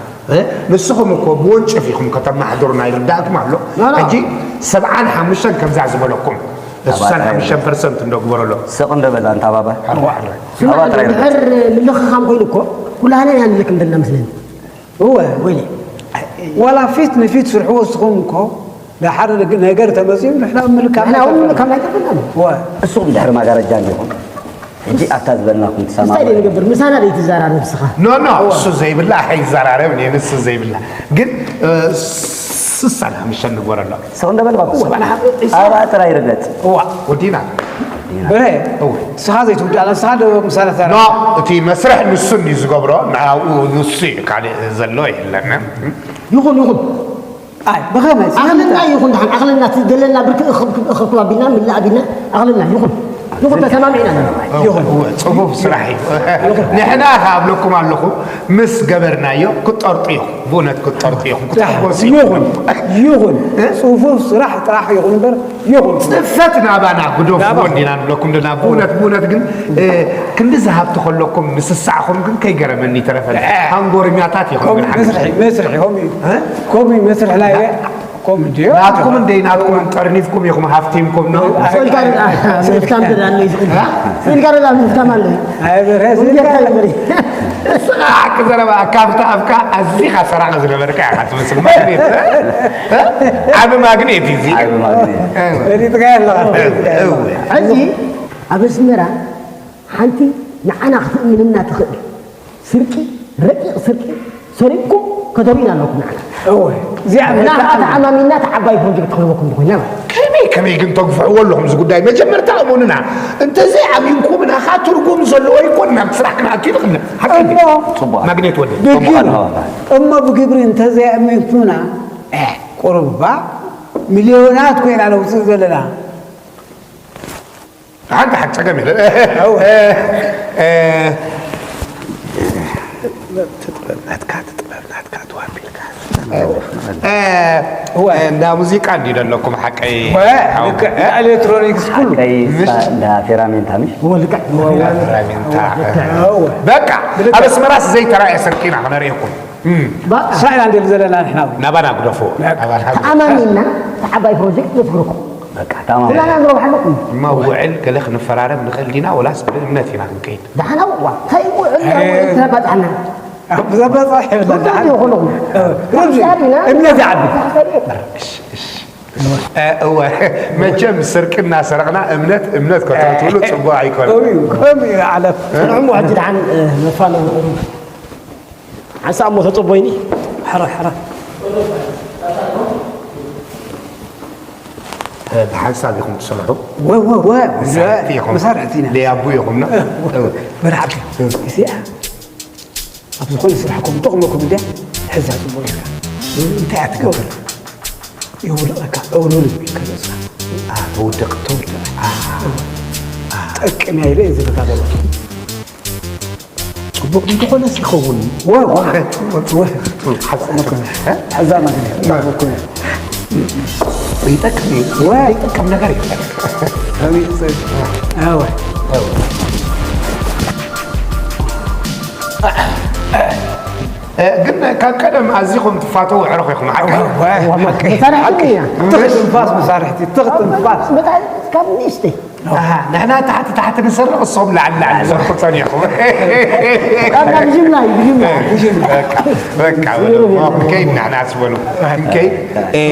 ንስኹም እኮ ብወንጭፍ ኢኹም ከተመሓድሩና ይርዳእኩም ኣሎ። ሕጂ ሰብዓን ሓሙሽተን ከምዛ ዝበለኩም ስሳን ሓሙሽተን ፐርሰንት እንዶ ግበረሎ። ስቕ እንዶ በላ እንታ ባባ። ኣባ ጥራይ ርዳእ። ድሕር ምልኽኻም ኮይኑ እኮ ኩላህና ኢና ንልክ እንደና መስለኒ። እወ ወይለ። ዋላ ፊት ንፊት ስርሕዎ እስኹም እኮ ድሓር ነገር ተመፅኡ ንሕና ምልካ ንሕና እውን ምልካም ኣይጠፍእናን። እወ። እስኹም ድሕሪ ማጋረጃ እንዲኹም ሕጂ ኣብታ ዝበልናኩም እንታይ ትሰማሙ። ደይ ንገብር ምሳና ደይ ትዘራረብ ንስኻ። ኖ ኖ እሱ ዘይብላ ኣይዘራረብ እየ ንሱ ዘይብላ ግን ስሳን ሓሙሽተን ንግበረሎ። ስቕ እንደ በልባ እወ። ኣባ ጥራይ ርገጽ። እዋ ወዲና። በረ እወ። ንስኻ ዘይትውዳእና ንስኻ ዶ ምሳና ተራ ኖ እቲ መስርሕ ንሱ እንዲ ዝገብሮ ናብኡ ንሱ እዩ ካልእ ዘሎ የለን። ይኹን ይኹን። ኣይ ብኸመይ ኣኽልና ይኹን ደሓን ኣኽልና እቲ ዘለና ብርክ እኽብክብ ኣቢልና ምላእ ኣቢልና ኣኽልና ይኹን ይኹን ተሰማሚዕና ኣለና። ይኹን። እወ፣ ጽፉፍ ስራሕ እዩ። ንሕና ከኣብለኩም ኣለኹ ምስ ገበርናዮ ክትጠርጡ ኢኹም። ብእውነት ክትጠርጡ ኢኹም። ክትሕጎሱ ይኹን። ይኹን። ጽፉፍ ስራሕ ጥራሕ ይኹን እምበር ይኹን። ጽፈት ናባና ግደፍዎ ናባኹም። እንዲና ንብለኩም ደና። ብእውነት ብእውነት ግን እ፣ ክንዲ ዝሃብቲ ከለኩም ምስሳዕኹም ግን ከይገረመኒ ተረፈ። ሃንጎርኛታት ኢኹም ከምኡ ግን ሓንቲ መስርሒ መስርሒ ከምኡ እዩ። እ? ከምኡ እዩ መስርሒ ናይ ከምኡ ድዮ? ናትኩም እንደ ናትኩም ጠርኒፍኩም ኢኹም ሃፍቲምኩም ነው። ስእልካ ርዳ ምፍታም ትዳለይ ዝኽእል። ስእልካ ርዳ ምፍታም ኣለይ። ኣይ በርሀ ስእልካ እንዴት ኣይበሪ? ንስኻ ሓቂ ዘረባ ካብቲ ኣፍካ ኣዚኻ ሰራቂ ዝነበርካ ኢኻ ትመስል። ማግኔት፣ እ? ዓቢ ማግኔት እዩ እዚ። ዓቢ ማግኔት። እ። ፈሊጥካ ኣለኻ። እወ። ሕጂ ኣብ ኣስመራ ሓንቲ ንዓና ክትእምንና ትኽእል ስርቂ፣ ረቂቕ ስርቂ ሰሪቕኩም ከተርእዩና ኣለኩም ንዓና። እወ፣ እዚኣ ንሕና መታእምኒ። ከዓ ተዓማሚና እታ ዓባይ ፕሮጀክት ክህበኩም ዝኾንና ማለት እዩ። ከመይ ከመይ ግን ተግፍሕዎ ኣለኹም እዚ ጉዳይ? መጀመርታ እመኑና፣ እንተዘይኣሚንኩምና ኸዓ ትርጉም ዘለዎ ኣይኮንና፣ ኣብ ስራሕ ክንኣቱ ይኽእልና። ሓቂ እሞ ድዩ? ጽቡቕ። ማግኔት ወዲ። ብግብሪ፣ እሞ ብግብሪ እንተዘይኣሚንኩምና፣ ቁሩብ እባ ሚልዮናት ኮይና ነውፅእ ዘለና። ሓንቲ ሓቂ ጸገም የለን። እወ። እ፣ እ፣ ትጥበብ ናትካ፣ ትጥበብ ናትካ፣ ትዋንቢልካ። እ፣ እወ። እንዳ ሙዚቃ እንዲ ዘለኩም ሓቀይ ወ፣ ሓው። ልክዕ፣ እንዳ ኤሌክትሮኒክስ ኩሉ። ሓቀይ ምስ እንዳ ፌራሜንታ ምሽ? እወ፣ ልክዕ። እወ፣ እወ። ፌራሜንታ። እወ፣ ልክዕ። እወ። በቃ፣ ልክዕ። ኣብ ኣስመራስ ዘይተራእየ ስርቂና ክነርእየኩም። እም። በቃ። ሳይና እንድል ዘለና ንሕና እውን። ናባና ግደፎ። በቃ። ናባና ግደፎ። ተኣማሚንና፣ እቲ ዓባይ ፕሮጀክት ነስግረኩም። በቃ፣ ተኣማሚንና። ኩላና ንረብሓ ኣለኩም። እማ ውዕል ገለ ክንፈራረም ንኽእል ዲና፣ ወላስ ብእምነት ኢና ክንከይድ? ደሓና፣ ዋ፣ እንታይ ውዕል፣ ኣይ። ውዕል ተባጻሕና። ኣብ ዘባጻሕ የብልና፣ ኩሉ ደሓን። ይኹን። እ፣ ኩሉ። እምነት ይዓቢ። እሺ፣ እሺ። እ፣ እወ፣ መቸም ስርቂ እናሰረቕና እምነት፣ እምነት ከተእትውሉ ጽቡቕ ኣይኮነን። ከምኡ እዩ፣ ከምኡ እዩ ዓለም። እ? ንዕሙ ሕጂ ደሓን፣ እ፣ መፋነዊ ቁሩብ። ሓንሳእ እሞ ተጸቦይኒ። ሕራይ፣ ሕራይ። እ፣ ብሓንሳብ ኢኹም ትሰርሑ? ወ፣ ወ፣ ወ፣ መሳርሕቲ ኢኹም። መሳርሕቲ ኢና። ለያቡ ኢኹም፣ ኖ? እ፣ በርሓቂ። እ። እዚኣ ኣብ ዝኾነ ስራሕ ከም ጥቕመኩም እንድያ፣ ሕዛ ጽቡቕ ኢልካ። እንታይ እያ ትገብር? የውልቐካ፣ ዕውልውል ይብል ከሎ ስራሕ። አ፣ ተውድቕ፣ ተውድቕ። አ፣ አ። ጠቅም እያ ኢለ እየ ዝብለካ ዘለኹ። ጽቡቕ እንተኾነስ ይኸውን። ወ፣ ወ፣ ወ፣ ወ፣ ሓሳብ እኮ፣ እ? ሕዛ ማለት እዩ። ወ። ይጠቅም እዩ። ወ። ይጠቅም ነገር የለም። ከመይ ይጽ-፣ ኣወ። ኣወ። እ፣ ግን ካብ ቀደም ኣዚኹም ትፋተዉ ኣዕሩኽ ኢኹም፣ ሓቂ? ወ፣ ወ። መሳርሕቲ ሓቂ። እያ። ትኽ ትንፋስ መሳርሕቲ፣ ትኽ ትንፋስ። በጣም ካብ ንእሽተይ። ኣሃ፣ ንሕና ታሕቲ ታሕቲ ንሰርሕ፣ እሶም ላዕሊ ላዕሊ ይሰርሑ ጸኒሖም። በቃ ብጅምላ እዩ ብጅምላ። በቃ በቃ በሉ፣ ክንከይድ ንሕና ስበሉ። ክንከይድ፣ እ፣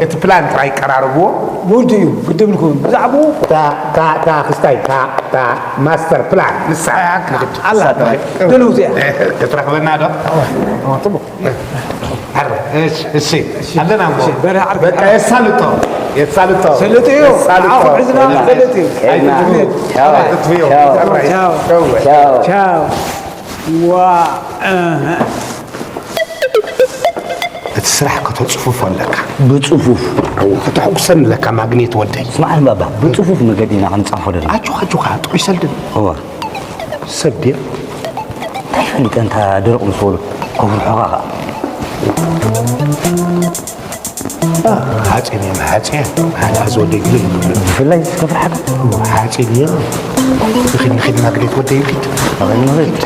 እቲ ፕላን ጥራይ ቀራርብዎ። ውድ እዩ ግድም ልኩም ብዛዕባኡ እታ እታ እታ ክስታይ እታ እታ ማስተር ፕላን ንሳ ንግድ ኣላ ደልው እዚኣ ክትረኽበና ዶ? ጽቡቕ። ዓረ፣ እሺ፣ እሺ። ኣለና እሞ። እሺ፣ በረ ዓረ። በቃ የሳልጦ፣ የሳልጦ። ሰልጥ እዩ። የሳልጦ። ዓኹ ሒዝና ሰልጥ እዩ። ኣይትጥፍኡ። ቻው። ኣይትጥፍኡ። ቻው። ራይ። ቻው። ቻው። ቻው። ቻው። ዋ፣ እ፣ እቲ ስራሕ ከተጽፉፎ ኣለካ። ብጽፉፍ ኣዎ፣ ከተሐጉሰኒ ኣለካ ማግኔት ወደይ። ስማዕ ባባ፣ ብጽፉፍ መገዲ ኢና ክንጻፎ ደለና። ኣጆኻ፣ ኣጆኻ፣ ጥዑይ ሰልድን። እዋ፣ ሰብ ድየ? እንታይ ፈሊጠ እንታ ደረቕ ምስ በሉ ከብርሖኻ ኸዓ። ሓፂን እዮም፣ ሓፂን። ሓፂን ወደይ ግልል ይብሉ። ብፍላይ ከፍርሓካ። ሓፂን እዮም። ንኺድ፣ ንኺድ ማግኔት ወደይ ይብሉ። ኣበይ ንኽድ?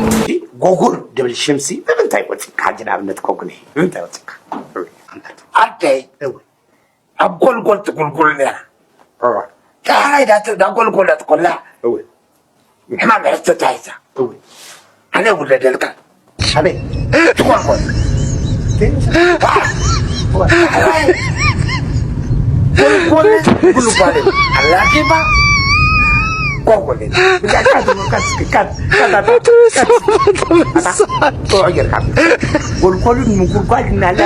ጎጉል ድብል ሽምሲ ብምንታይ ወፂካ? ሕጂ ንኣብነት ጎጉል እዩ ብምንታይ ወፂካ? ኣደይ ኣብ ጎልጎል ትጉልጉል ነራ። ዳሕራይ ዳተ ዳጎልጎለት ኮላ ሕማም ሕዝቲ ታይዛ። ኣነ ውለደልካ ኣበይ ትጎልጎል ጎልጎል ጉልጓል ኣላኪባ ጎልጎል ጎልጎልን ምጉልጓል እናላ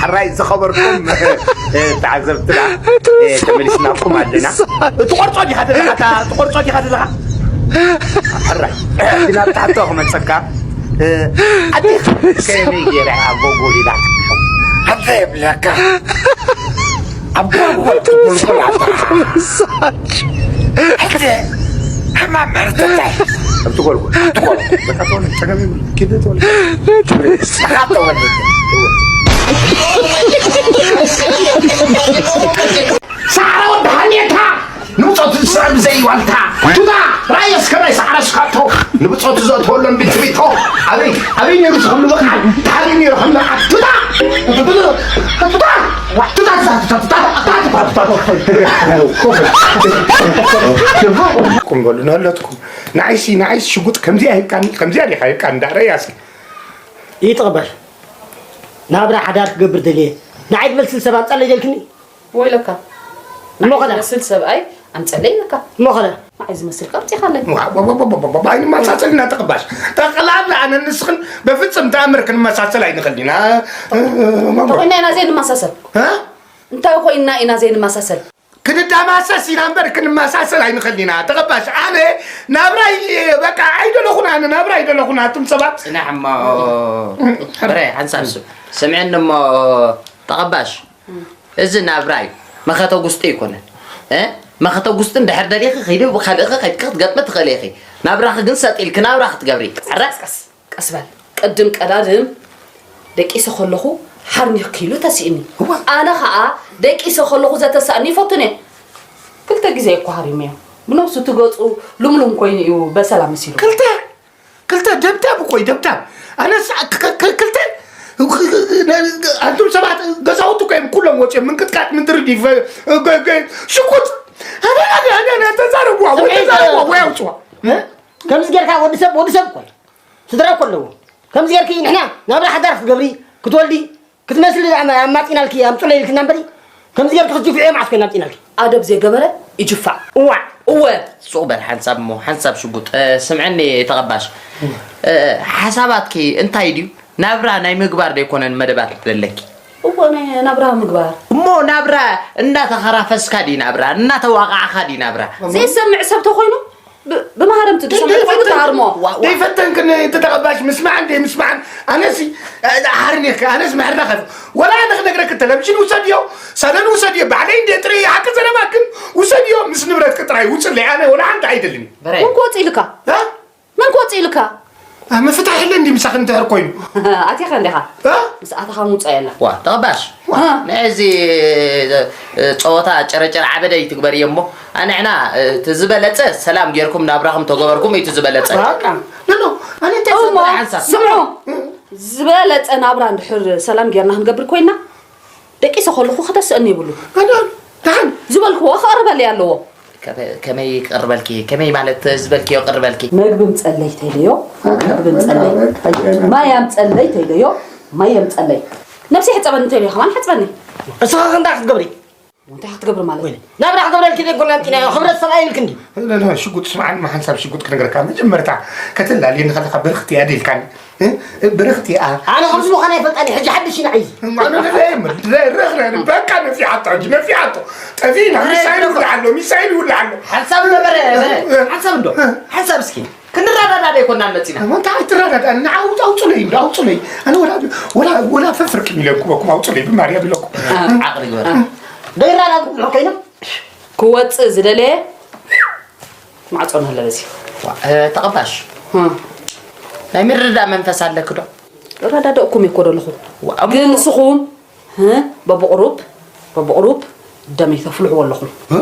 ሕራይ ዝኸበርኩም ተዓዘብትና ተመሊስናኩም ኣለና። ትቆርጾ ዲኻ ዘለኻ? ትቆርጾ ዲኻ ዘለኻ? ሕራይ ግና ብታሕቶ ክመፀካ ኣዴ ከመይ ገይረ ኣብ ጎጎሊላ ሓንተ የብለካ ኣብ ጎልጎል ትጉልጉል ኣታ ሕጂ ሕማም መርተታይ ኣብቲ ጎልጎል ትጎልጎል በቃ ተወለ ጸገም ይብሉ ኪደ ተወለ ተወለ ሳዕረ ወዲ ሃኔታ ንብጾቱ ዝስዕብ ዘይዋልታ ቱታ ራእየ እስከ ናይ ሳዕረ ስካቶ ንብጾቱ ዘእተወሎም ቢትቢቶ ኣበይ ኣበይ ነይሩ ዝኹሉ ብቕዓት ድሓር ነይሩ ከም ንብዓት ቱታ ቱታ ቁም በሉ ነለትኩም ንዓይሲ ንዓይሲ ሽጉጥ ከምዚኣ ሂብካኒ ከምዚኣ ዲኻ ሂብካኒ ዳረያ እስኪ ይጥቕበል ናብራ ሓዳር ክገብር ደልየ ንዓይ ትመስል ሰብ ኣምፃለይ ደልክኒ ወይለካ እሞ ኸዳ ዝመስል ሰብኣይ ኣምፀለይ ኢለካ እሞ ኸዳ ንዓይ ዝመስል ቀምፂኻለይ ኣይንመሳሰል ኢና ተቐባሽ ጠቕላላ ኣነ ንስኽን በፍፅም ተኣምር ክንመሳሰል ኣይንኽእል ኢና እንተኮይና ኢና ዘይንመሳሰል እንታይ ኮይንና ኢና ዘይንመሳሰል ክንዳማሰስ ኢና እምበር ክንመሳሰል ኣይንኽእል ኢና ተቐባሽ ኣነ ናብራይ በቃ ኣይደለኹን ኣነ ናብራ ኣይደለኹን ኣቱም ሰባት ፅናሕ እሞ ብረ ሓንሳብ ስምዐኒ እሞ ተቐባሽ እዚ ናብራ እዩ መኸተ ጉስጢ ኣይኮነን እ መኸተ ጉስጢ እንድሕር ደሊኺ ኺዲ ብካልእኺ ከይድኪ ክትገጥሚ ትኽእሊ ኢኺ ናብራኺ ግን ሰጥ ኢልኪ ናብራ ክትገብሪ ዕረ ቀስ በል ቅድም ቀዳድም ደቂሰ ከለኹ ሓርኒኽኪ ኢሉ ተሲእኒ ኣነ ኸዓ ደቂሰ ከለኹ ዘተሳእኒ ይፈቱን እየ ክልተ ግዜ እኮ ሃሪመዮ ብነብሱ እቲ ገፁ ልምሉም ኮይኑ እዩ በሰላ መሲሉ ክልተ ክልተ ደብዳብ እኮ እዩ ደብዳብ ኣነስ ክልተ ኣንቱም ሰባት ገዛውቲ እኮ እዮም ኩሎም ወፂኦም ምንቅጥቃጥ ምንድርዲ ሽጉጥ ተዛረብዋ ወይ ተዛረብዋ ወይ ኣውፅዋ ከምዚ ጌርካ ወዲ ሰብ ወዲ ሰብ እኮ ስድራ እኮ ኣለዎ ከምዚ ጌርኪ ንሕና ናብራ ሓዳር ክትገብሪ ክትወልዲ ክትመስሊ ኣማፂናልኪ ኣምፁለይ ኢልክና እምበሪ ከምዚ ጌርኪ ክትጅፍዕዮ መዓስ ኮይና ኣምፂናልኪ ኣደብ ዘይገበረ ይጅፋዕ እዋዕ እወ ሱቕ በል ሓንሳብ እሞ ሓንሳብ ሽጉጥ ስምዐኒ ተቐባሽ ሓሳባትኪ እንታይ ድዩ ናብራ ናይ ምግባር ዶ ኣይኮነን መደባት ዘለኪ እወ ናይ ናብራ ምግባር እሞ ናብራ እናተኸራፈስካ ድዩ ናብራ እናተዋቃዕካ ድዩ ናብራ ዘይሰምዕ ሰብ ተኾይኑ ብመሃረምቲ ዝሰምዕ ኮይኑ ተሃርሞ ዘይፈተንክን ተተቐባሽ ምስማዕን ዘይምስማዕን ኣነሲ ሓርኒክ ኣነስ ምሕርና ከፍ ወላ ኣነ ክነግረክ ተለብሽን ውሰድዮ ሳሎን ውሰድዮ ባዕለይ እንደ ጥሪ ሓቂ ዘረባ ግን ውሰድዮ ምስ ንብረትክ ጥራይ ውፅለይ ኣነ ወላ ሓንቲ ኣይደልን መን ክወፅ ኢልካ መን ክወፅ ኢልካ ምፍታሕ የለ እንዲ ምሳክ እንድሕር ኮይኑ ኣቲኻ እንዲኻ ምስ ኣተኻ ምውፃእ የላ ዋ ተቐባሽ ንዚ ፀወታ ጨረጨር ዓበደ ይትግበር እየ እሞ ኣንዕና እቲ ዝበለፀ ሰላም ጌርኩም ናብራኹም ተገበርኩም እዩ ዝበለፀ ስምዑ ዝበለጸ ናብራ እንድሕር ሰላም ጌርና ክንገብር ኮይና፣ ደቂሰ ከለኹ ከተስእኒ የብሉ። ኣዳን፣ ደሓን። ዝበልክዎ ክቐርበለይ ኣለዎ። ከመ-፣ ከመይ ክቕርበልኪ? ከመይ ማለት ዝበልክዮ ክቕርበልኪ? መግቢ ምጸለይ ተይለዮ፣ መግቢ ምጸለይ። ማይ ኣምጸለይ ተይለዮ፣ ማይ ኣምጸለይ። ነብሲ ሕጸበኒ ተይለዮ፣ ከማን ሕጽበኒ። እስኻ እንታይ ክትገብሪ? እንታይ ክትገብሪ ማለት? ወይኔ፣ ናብራ ክገብረልኪ ዘይኮና እንቲና፣ ሕብረት ሰብኣይ ኢልክ እንዲ። ለ-፣ ለ-፣ ሽጉጥ ስምዓኒ፣ ሓንሳብ ሽጉጥ ክነግረካ። መጀመርታ ከተላልየኒ ከለኻ ብርኽቲ እያ ደልካኒ። እ? ብርኽቲ እያ። ኣነ ከምዚ ምዃና ኣይፈልጣን እየ። ሕጂ ሓድሽ ኢና ዓይዚ። ኣነ ለ-፣ ለ-፣ ለ-፣ ርኽ-፣ ርኽ-፣ በቃ ነፊሓቶ፣ ሕጂ ነፊሓቶ። ጠፊእና፣ ኣረ፣ ሚሳይል ይውላዕ ኣሎ፣ ሚሳይል ይውላዕ ኣሎ። ሓንሳብ ነበረ፣ እ፣ እ፣ ሓንሳብ እንዶ። እ። ሓንሳብ እስኪ። ክንረዳዳ ዶ ኣይኮናን መጺና? ኣማ እንታይ ኣይትረዳዳእን? ንዓ ኣውጽ-፣ ኣውጽለይ እንዶ፣ ኣውጽለይ። ኣነ ወላ፣ ወላ፣ ወላ ፈፍርቅ ኢለኩም፣ ኣውጽለይ ብማርያም ኢለኩም። ዓቕሊ ግበር። እ። ዶ ይረዳዳእኩም ንሕና ኮይና? ክወጽእ ዝደለየ ማዕጾ ኣሎ በዚ። ዋ፣ እ፣ ተቐባሽ። እ። ናይ ምርዳእ መንፈስ ኣለክ ዶ? እረዳደእኩም እኮ ዘለኹ። ዋ፣ ግን ንስኹም፣ እ፣ በብቕሩብ፣ በብቕሩብ ደመይ ተፍልሕዎ ኣለኹም። እ?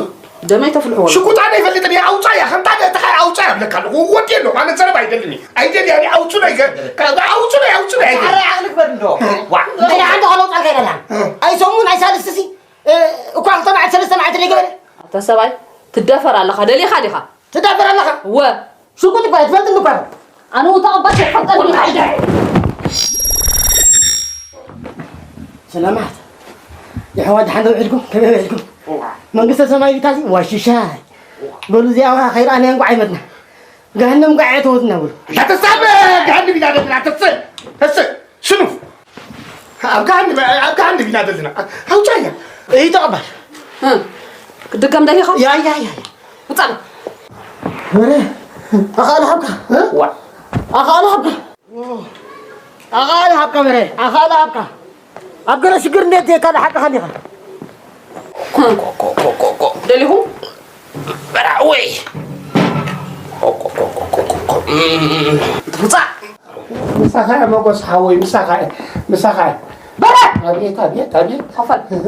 ደመይ ተፍልሕዎ ኣለኹም። ሽጉጥ ኣነ ይፈልጥ እየ፣ ኣውጻያ፣ ከምታ ደ-፣ ተኻ ኣውጻያ እብለካ ኣለኹ። ወዲ ኣለኹ፣ ኣነ ዘረባ ኣይደልን እየ። ኣይደል፣ ያኔ ኣውጹ ናይ ገ-፣ ከ-፣ ኣውጹ ናይ፣ ኣውጹ ናይ ኣይደል። ኣረ፣ ዓቕሊ ግበር እንዶ። እ። ዋ፣ እንታይ ሓንቲ ከለውጻልካ ኣይደላን። እ። ኣይሰሙን ኣይሳልስቲ ሲ፣ እ፣ እኳ ክልተ መዓልቲ ሰለስተ መዓልቲ ዘይገበረ። ኣታ ሰብኣይ፣ ትዳፈር ኣለኻ፣ ደሊኻ ዲኻ? ትዳፈር ኣለኻ? እወ። ሽጉጥ እኳ ኣይትፈልጥን እኳ። ኣነ እውን ተቐባል ኣይፈልጠን እኳ። ሰላማት። የሕዋት ደሓን ዶ ውዒልኩም? ከመይ ውዒልኩም? መንግስተ ሰማይ ቢታሲ ዋሽሻይ። በሉ እዚኣ ኸዓ ከይረኣናያ እንቋዕ ኣይመትና። ገሃነም እንቋዕ ኣየእተወትና በሉ። እንዳተሳበ ገሃነም ኢና ዘለና። ተስእ፣ ተስእ፣ ስኑፍ። ኣብ ገሃነም፣ ኣብ ገሃነም ኢና ዘለና። ኣውጻያ። እይ ተቐባል። እ፣ ክድገም ደሊኻ? ያ፣ ያ፣ ያ፣ ያ። ውጻእ። ወረ፣ ኣኻል ሃብካ። እ? ዋ። ኣኻል ሃብካ። ኣኻል ሃብካ በረ፣ ኣኻል ሃብካ። ኣብ ገለ ሽግር እንዴት የካ ሓቅኻ ዲኻ? ኮ፣ ኮ፣ ኮ፣ ኮ፣ ኮ። ደሊኹም? በራወይ። ኮ፣ ኮ፣ ኮ። እም። ውጻእ። ምሳኻ እየ መጎስ ሓወይ፣ ምሳኻ እየ፣ ምሳኻ እየ። በረ! ኣቤት፣ ኣቤት፣ ኣቤት። ኸፈል። እህ።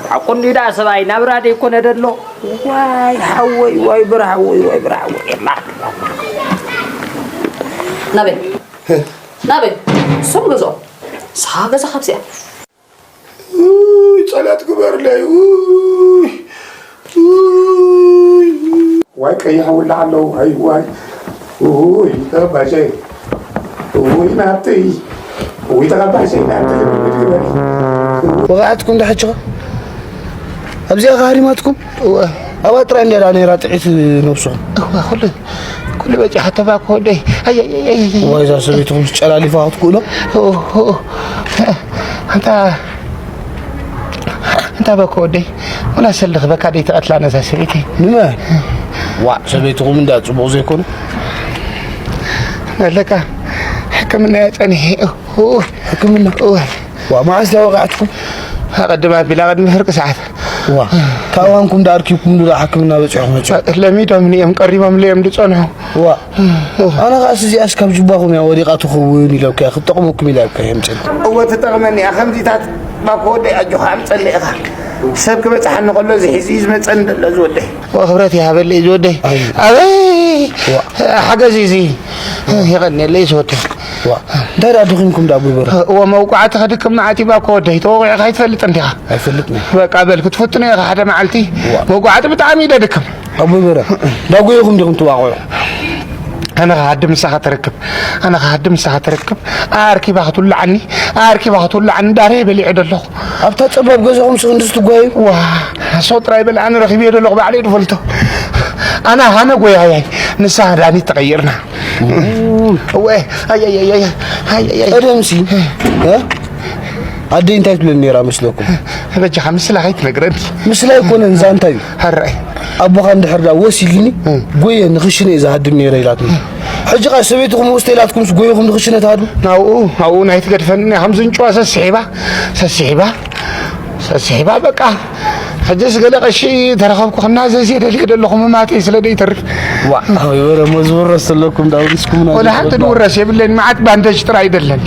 ሓቁ እንዲዳ ሰብኣይ ናብራ ደይኮነ ደሎ። ዋይ ሓወይ፣ ዋይ ብራ ሓወይ፣ ዋይ ብራ ሓወይ። ናበይ? ናበይ? እሶም ገዝኦም። ንስኻ ገዛ ካብዚኣ። ውይ፣ ጸሎት ግበርለይ። ውይ፣ ውይ፣ ውይ። ዋይ፣ ቀይሕ ውላ ኣለዉ። ዋይ፣ ዋይ። ውይ፣ ተባሸይ። ውይ፣ ናብቲ። ውይ፣ ተቐባሸይ፣ ናብቲ። ወቓዕትኩም ዶ ሕጂ ኸ? ኣብዚኣ ኸ ሃሪማትኩም? እወ። ኣብኣ ጥራይ እንድያ ደኣ ነይራ ጥዒት ነብስኹም። እወ፣ ኩሉ፣ ኩሉ በጺሓቶ ባኮ ወደይ። ኣይ፣ ኣይ፣ ኣይ፣ ኣይ፣ ኣይ። እዋይ፣ እዛ ሰበይትኹም ጨላሊፋ ክትክእሎ። ኦ፣ ኦ። ኣንታ፣ ኣንታ ባኮ ወደይ። ወላ ሰልኽ በካ ደይ ተቐትላ ነዛ ሰበይቲ። ንመን? ዋእ፣ ሰበይትኹም እንዳ ጽቡቕ ዘይኮነ። ኣለካ፣ ሕክምና እያ ጸኒሐ። ኦ፣ ሕክምና? እወ። ዋ፣ መዓስ ድያ ወቒዓትኩም? ኣቐድም ኣቢላ፣ ቅድሚ ፍርቂ ሰዓት። ዋ፣ ታዋንኩም ደኣ ኣርኪብኩም ዶ ሕክምና በጺሕኩም መጺኹም? ለሚዶምኒ እዮም፣ ቀሪቦምለይ እዮም ዝጸንሑ። ዋ፣ ኣነ ኸኣስ እዚኣስ ካብ ጅባኹም እያ ወዲቓ ትኸውን ኢለኩ እያ፣ ክትጠቕመኩም ኢላ እኮ እየ ኣምጽኤልኩም። እወ፣ ትጠቕመኒ እያ። ከምዚታት ባኮ ወደይ ኣጆኻ ኣምጸለይ ኢኻ። ሰብ ክበጽሓኒ ከሎ እዚ ሒዙ እዩ ዝመጸኒ ዘሎ እዚ ወደይ። ወክብረት ይሃበለይ ዝወደይ። ኣይ። ኣበይ ዋ። ሓገዝ እዩ እዚ። የቐንየለይ ዝወደይ። ዋ። እንታይ ደኣ ድኺምኩም ደኣ ኣቦይ በረ? እወ መውቃዕቲ ከድክም መዓት እዩ ባኮ ወደይ። ተወቂዕካ ኣይትፈልጥን ዲኻ? ኣይፈልጥን። በቃ በል ክትፍትኖ ኢኻ ሓደ መዓልቲ። ዋ። መውቃዕቲ ብጣዕሚ እዩ ደድክም። ኣቦይ በረ፣ ዳጎይኹም ዲኹም ትዋቕዑ? ኣነ ኸሃዲ ምሳኻ ተረክብ። ኣነ ኸሃዲ ምሳኻ ተረክብ። ኣርኪባ ክትውልዓኒ፣ ኣርኪባ ክትውልዓኒ ዳሬ በሊዐ ደለኹ። ኣብታ ጸባብ ገዛኹም ስኽ እንድስ ትጓዩ? ዋ፣ ሶ ጥራይ በል፣ ኣነ ረኺበዮ ደለኹ፣ ባዕለይ ዝፈልጦ። ኣነ ሃነ ጎያያይ፣ ንሳ ዳኒት ተቐይርና። እወ፣ ኣይ፣ ኣይ፣ ኣይ፣ ኣይ፣ ኣይ፣ ኣይ፣ ኣይ። ቀደምሲ፣ እ? ኣደይ እንታይ ትብለኒ ነይራ መስለኩም? በጃኻ ምስላ ከይትነግረኒ። ምስላ ኣይኮነን፣ ዛንታ እዩ። ሕራይ። ኣቦኻ እንድሕር ደኣ ወስ ኢሉኒ፣ እ። ጎየ ንኽሽነ እየ ዝሃድም ነይረ ኢላትኒ። ሕጂ ኸኣ ሰበይትኹም ወስተ ኢላትኩምስ ጎይኹም ንኽሽነ ትሃድሙ? ናብኡ፣ ናብኡ ናይ ትገድፈኒ እያ፣ ከምዚ እንጭዋ ሰስሒባ፣ ሰስሒባ፣ ሰስሒባ በቃ። ሕጅስ ገለ ቀሺ ተረኸብኩ ክናዘዝ እየ ደልየ ደለኹ፣ ምማተይ ስለ ደይተርፍ። ዋ፣ ኣበይ በረ፣ እሞ ዝውረስ ዘለኩም ዳው ንስኩም ና ወላ ሓንቲ ዝወዳ። ዝውረስ የብለይን፣ መዓት ባንደጅ ጥራይ ደለኒ።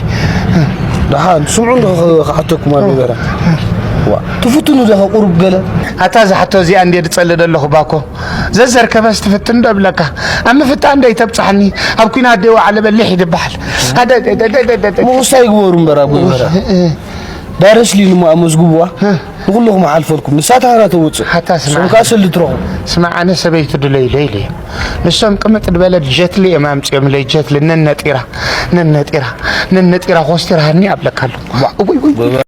ደሓን፣ ስምዑ እንዶ ኸ-፣ ክሓተኩም ኣሎ በረ። ዋ። ትፍትኑ ዶ ቁሩብ ገለ? ኣታ ዝሓቶ እዚኣ እንዴ ዝጸልእ ዘለኹ ባኮ። ዘዘርከበስ ትፍትን ዶ እብለካ? ኣብ ምፍታን ዶ ይተብጽሓኒ? ኣብ ኲናት ዶ ይወዓለ በሊሕ ይድበሃል? ኣደ-፣ ደ-፣ ደ-፣ ደ-፣ ደ-፣ ደ-፣ ምኹስታ ይግበሩ እምበር ኣቦይ በራ። እ፣ እ። ዳረስ ሊን እሞ ኣመዝግብዋ። እ። ንኹልኹም ኣሓልፈልኩም። ንሳ ታህራ ተውጽእ። ሓታ ስማዕ። ሶምካ ስሊ ትረኹም። ስማዕ፣ ኣነ ሰበይቲ ድለይለ ኢለ እየ። ንሶም ቅምጥ ድበለ ጀትሊ እዮም ኣምጺኦምለይ፣ ጀትሊ ነነጢራ፣ ነነጢራ፣ ነነጢራ ኮስቲራሃኒ ኣብለካ ኣለኹ። እውይ፣ እውይ፣ እውይ።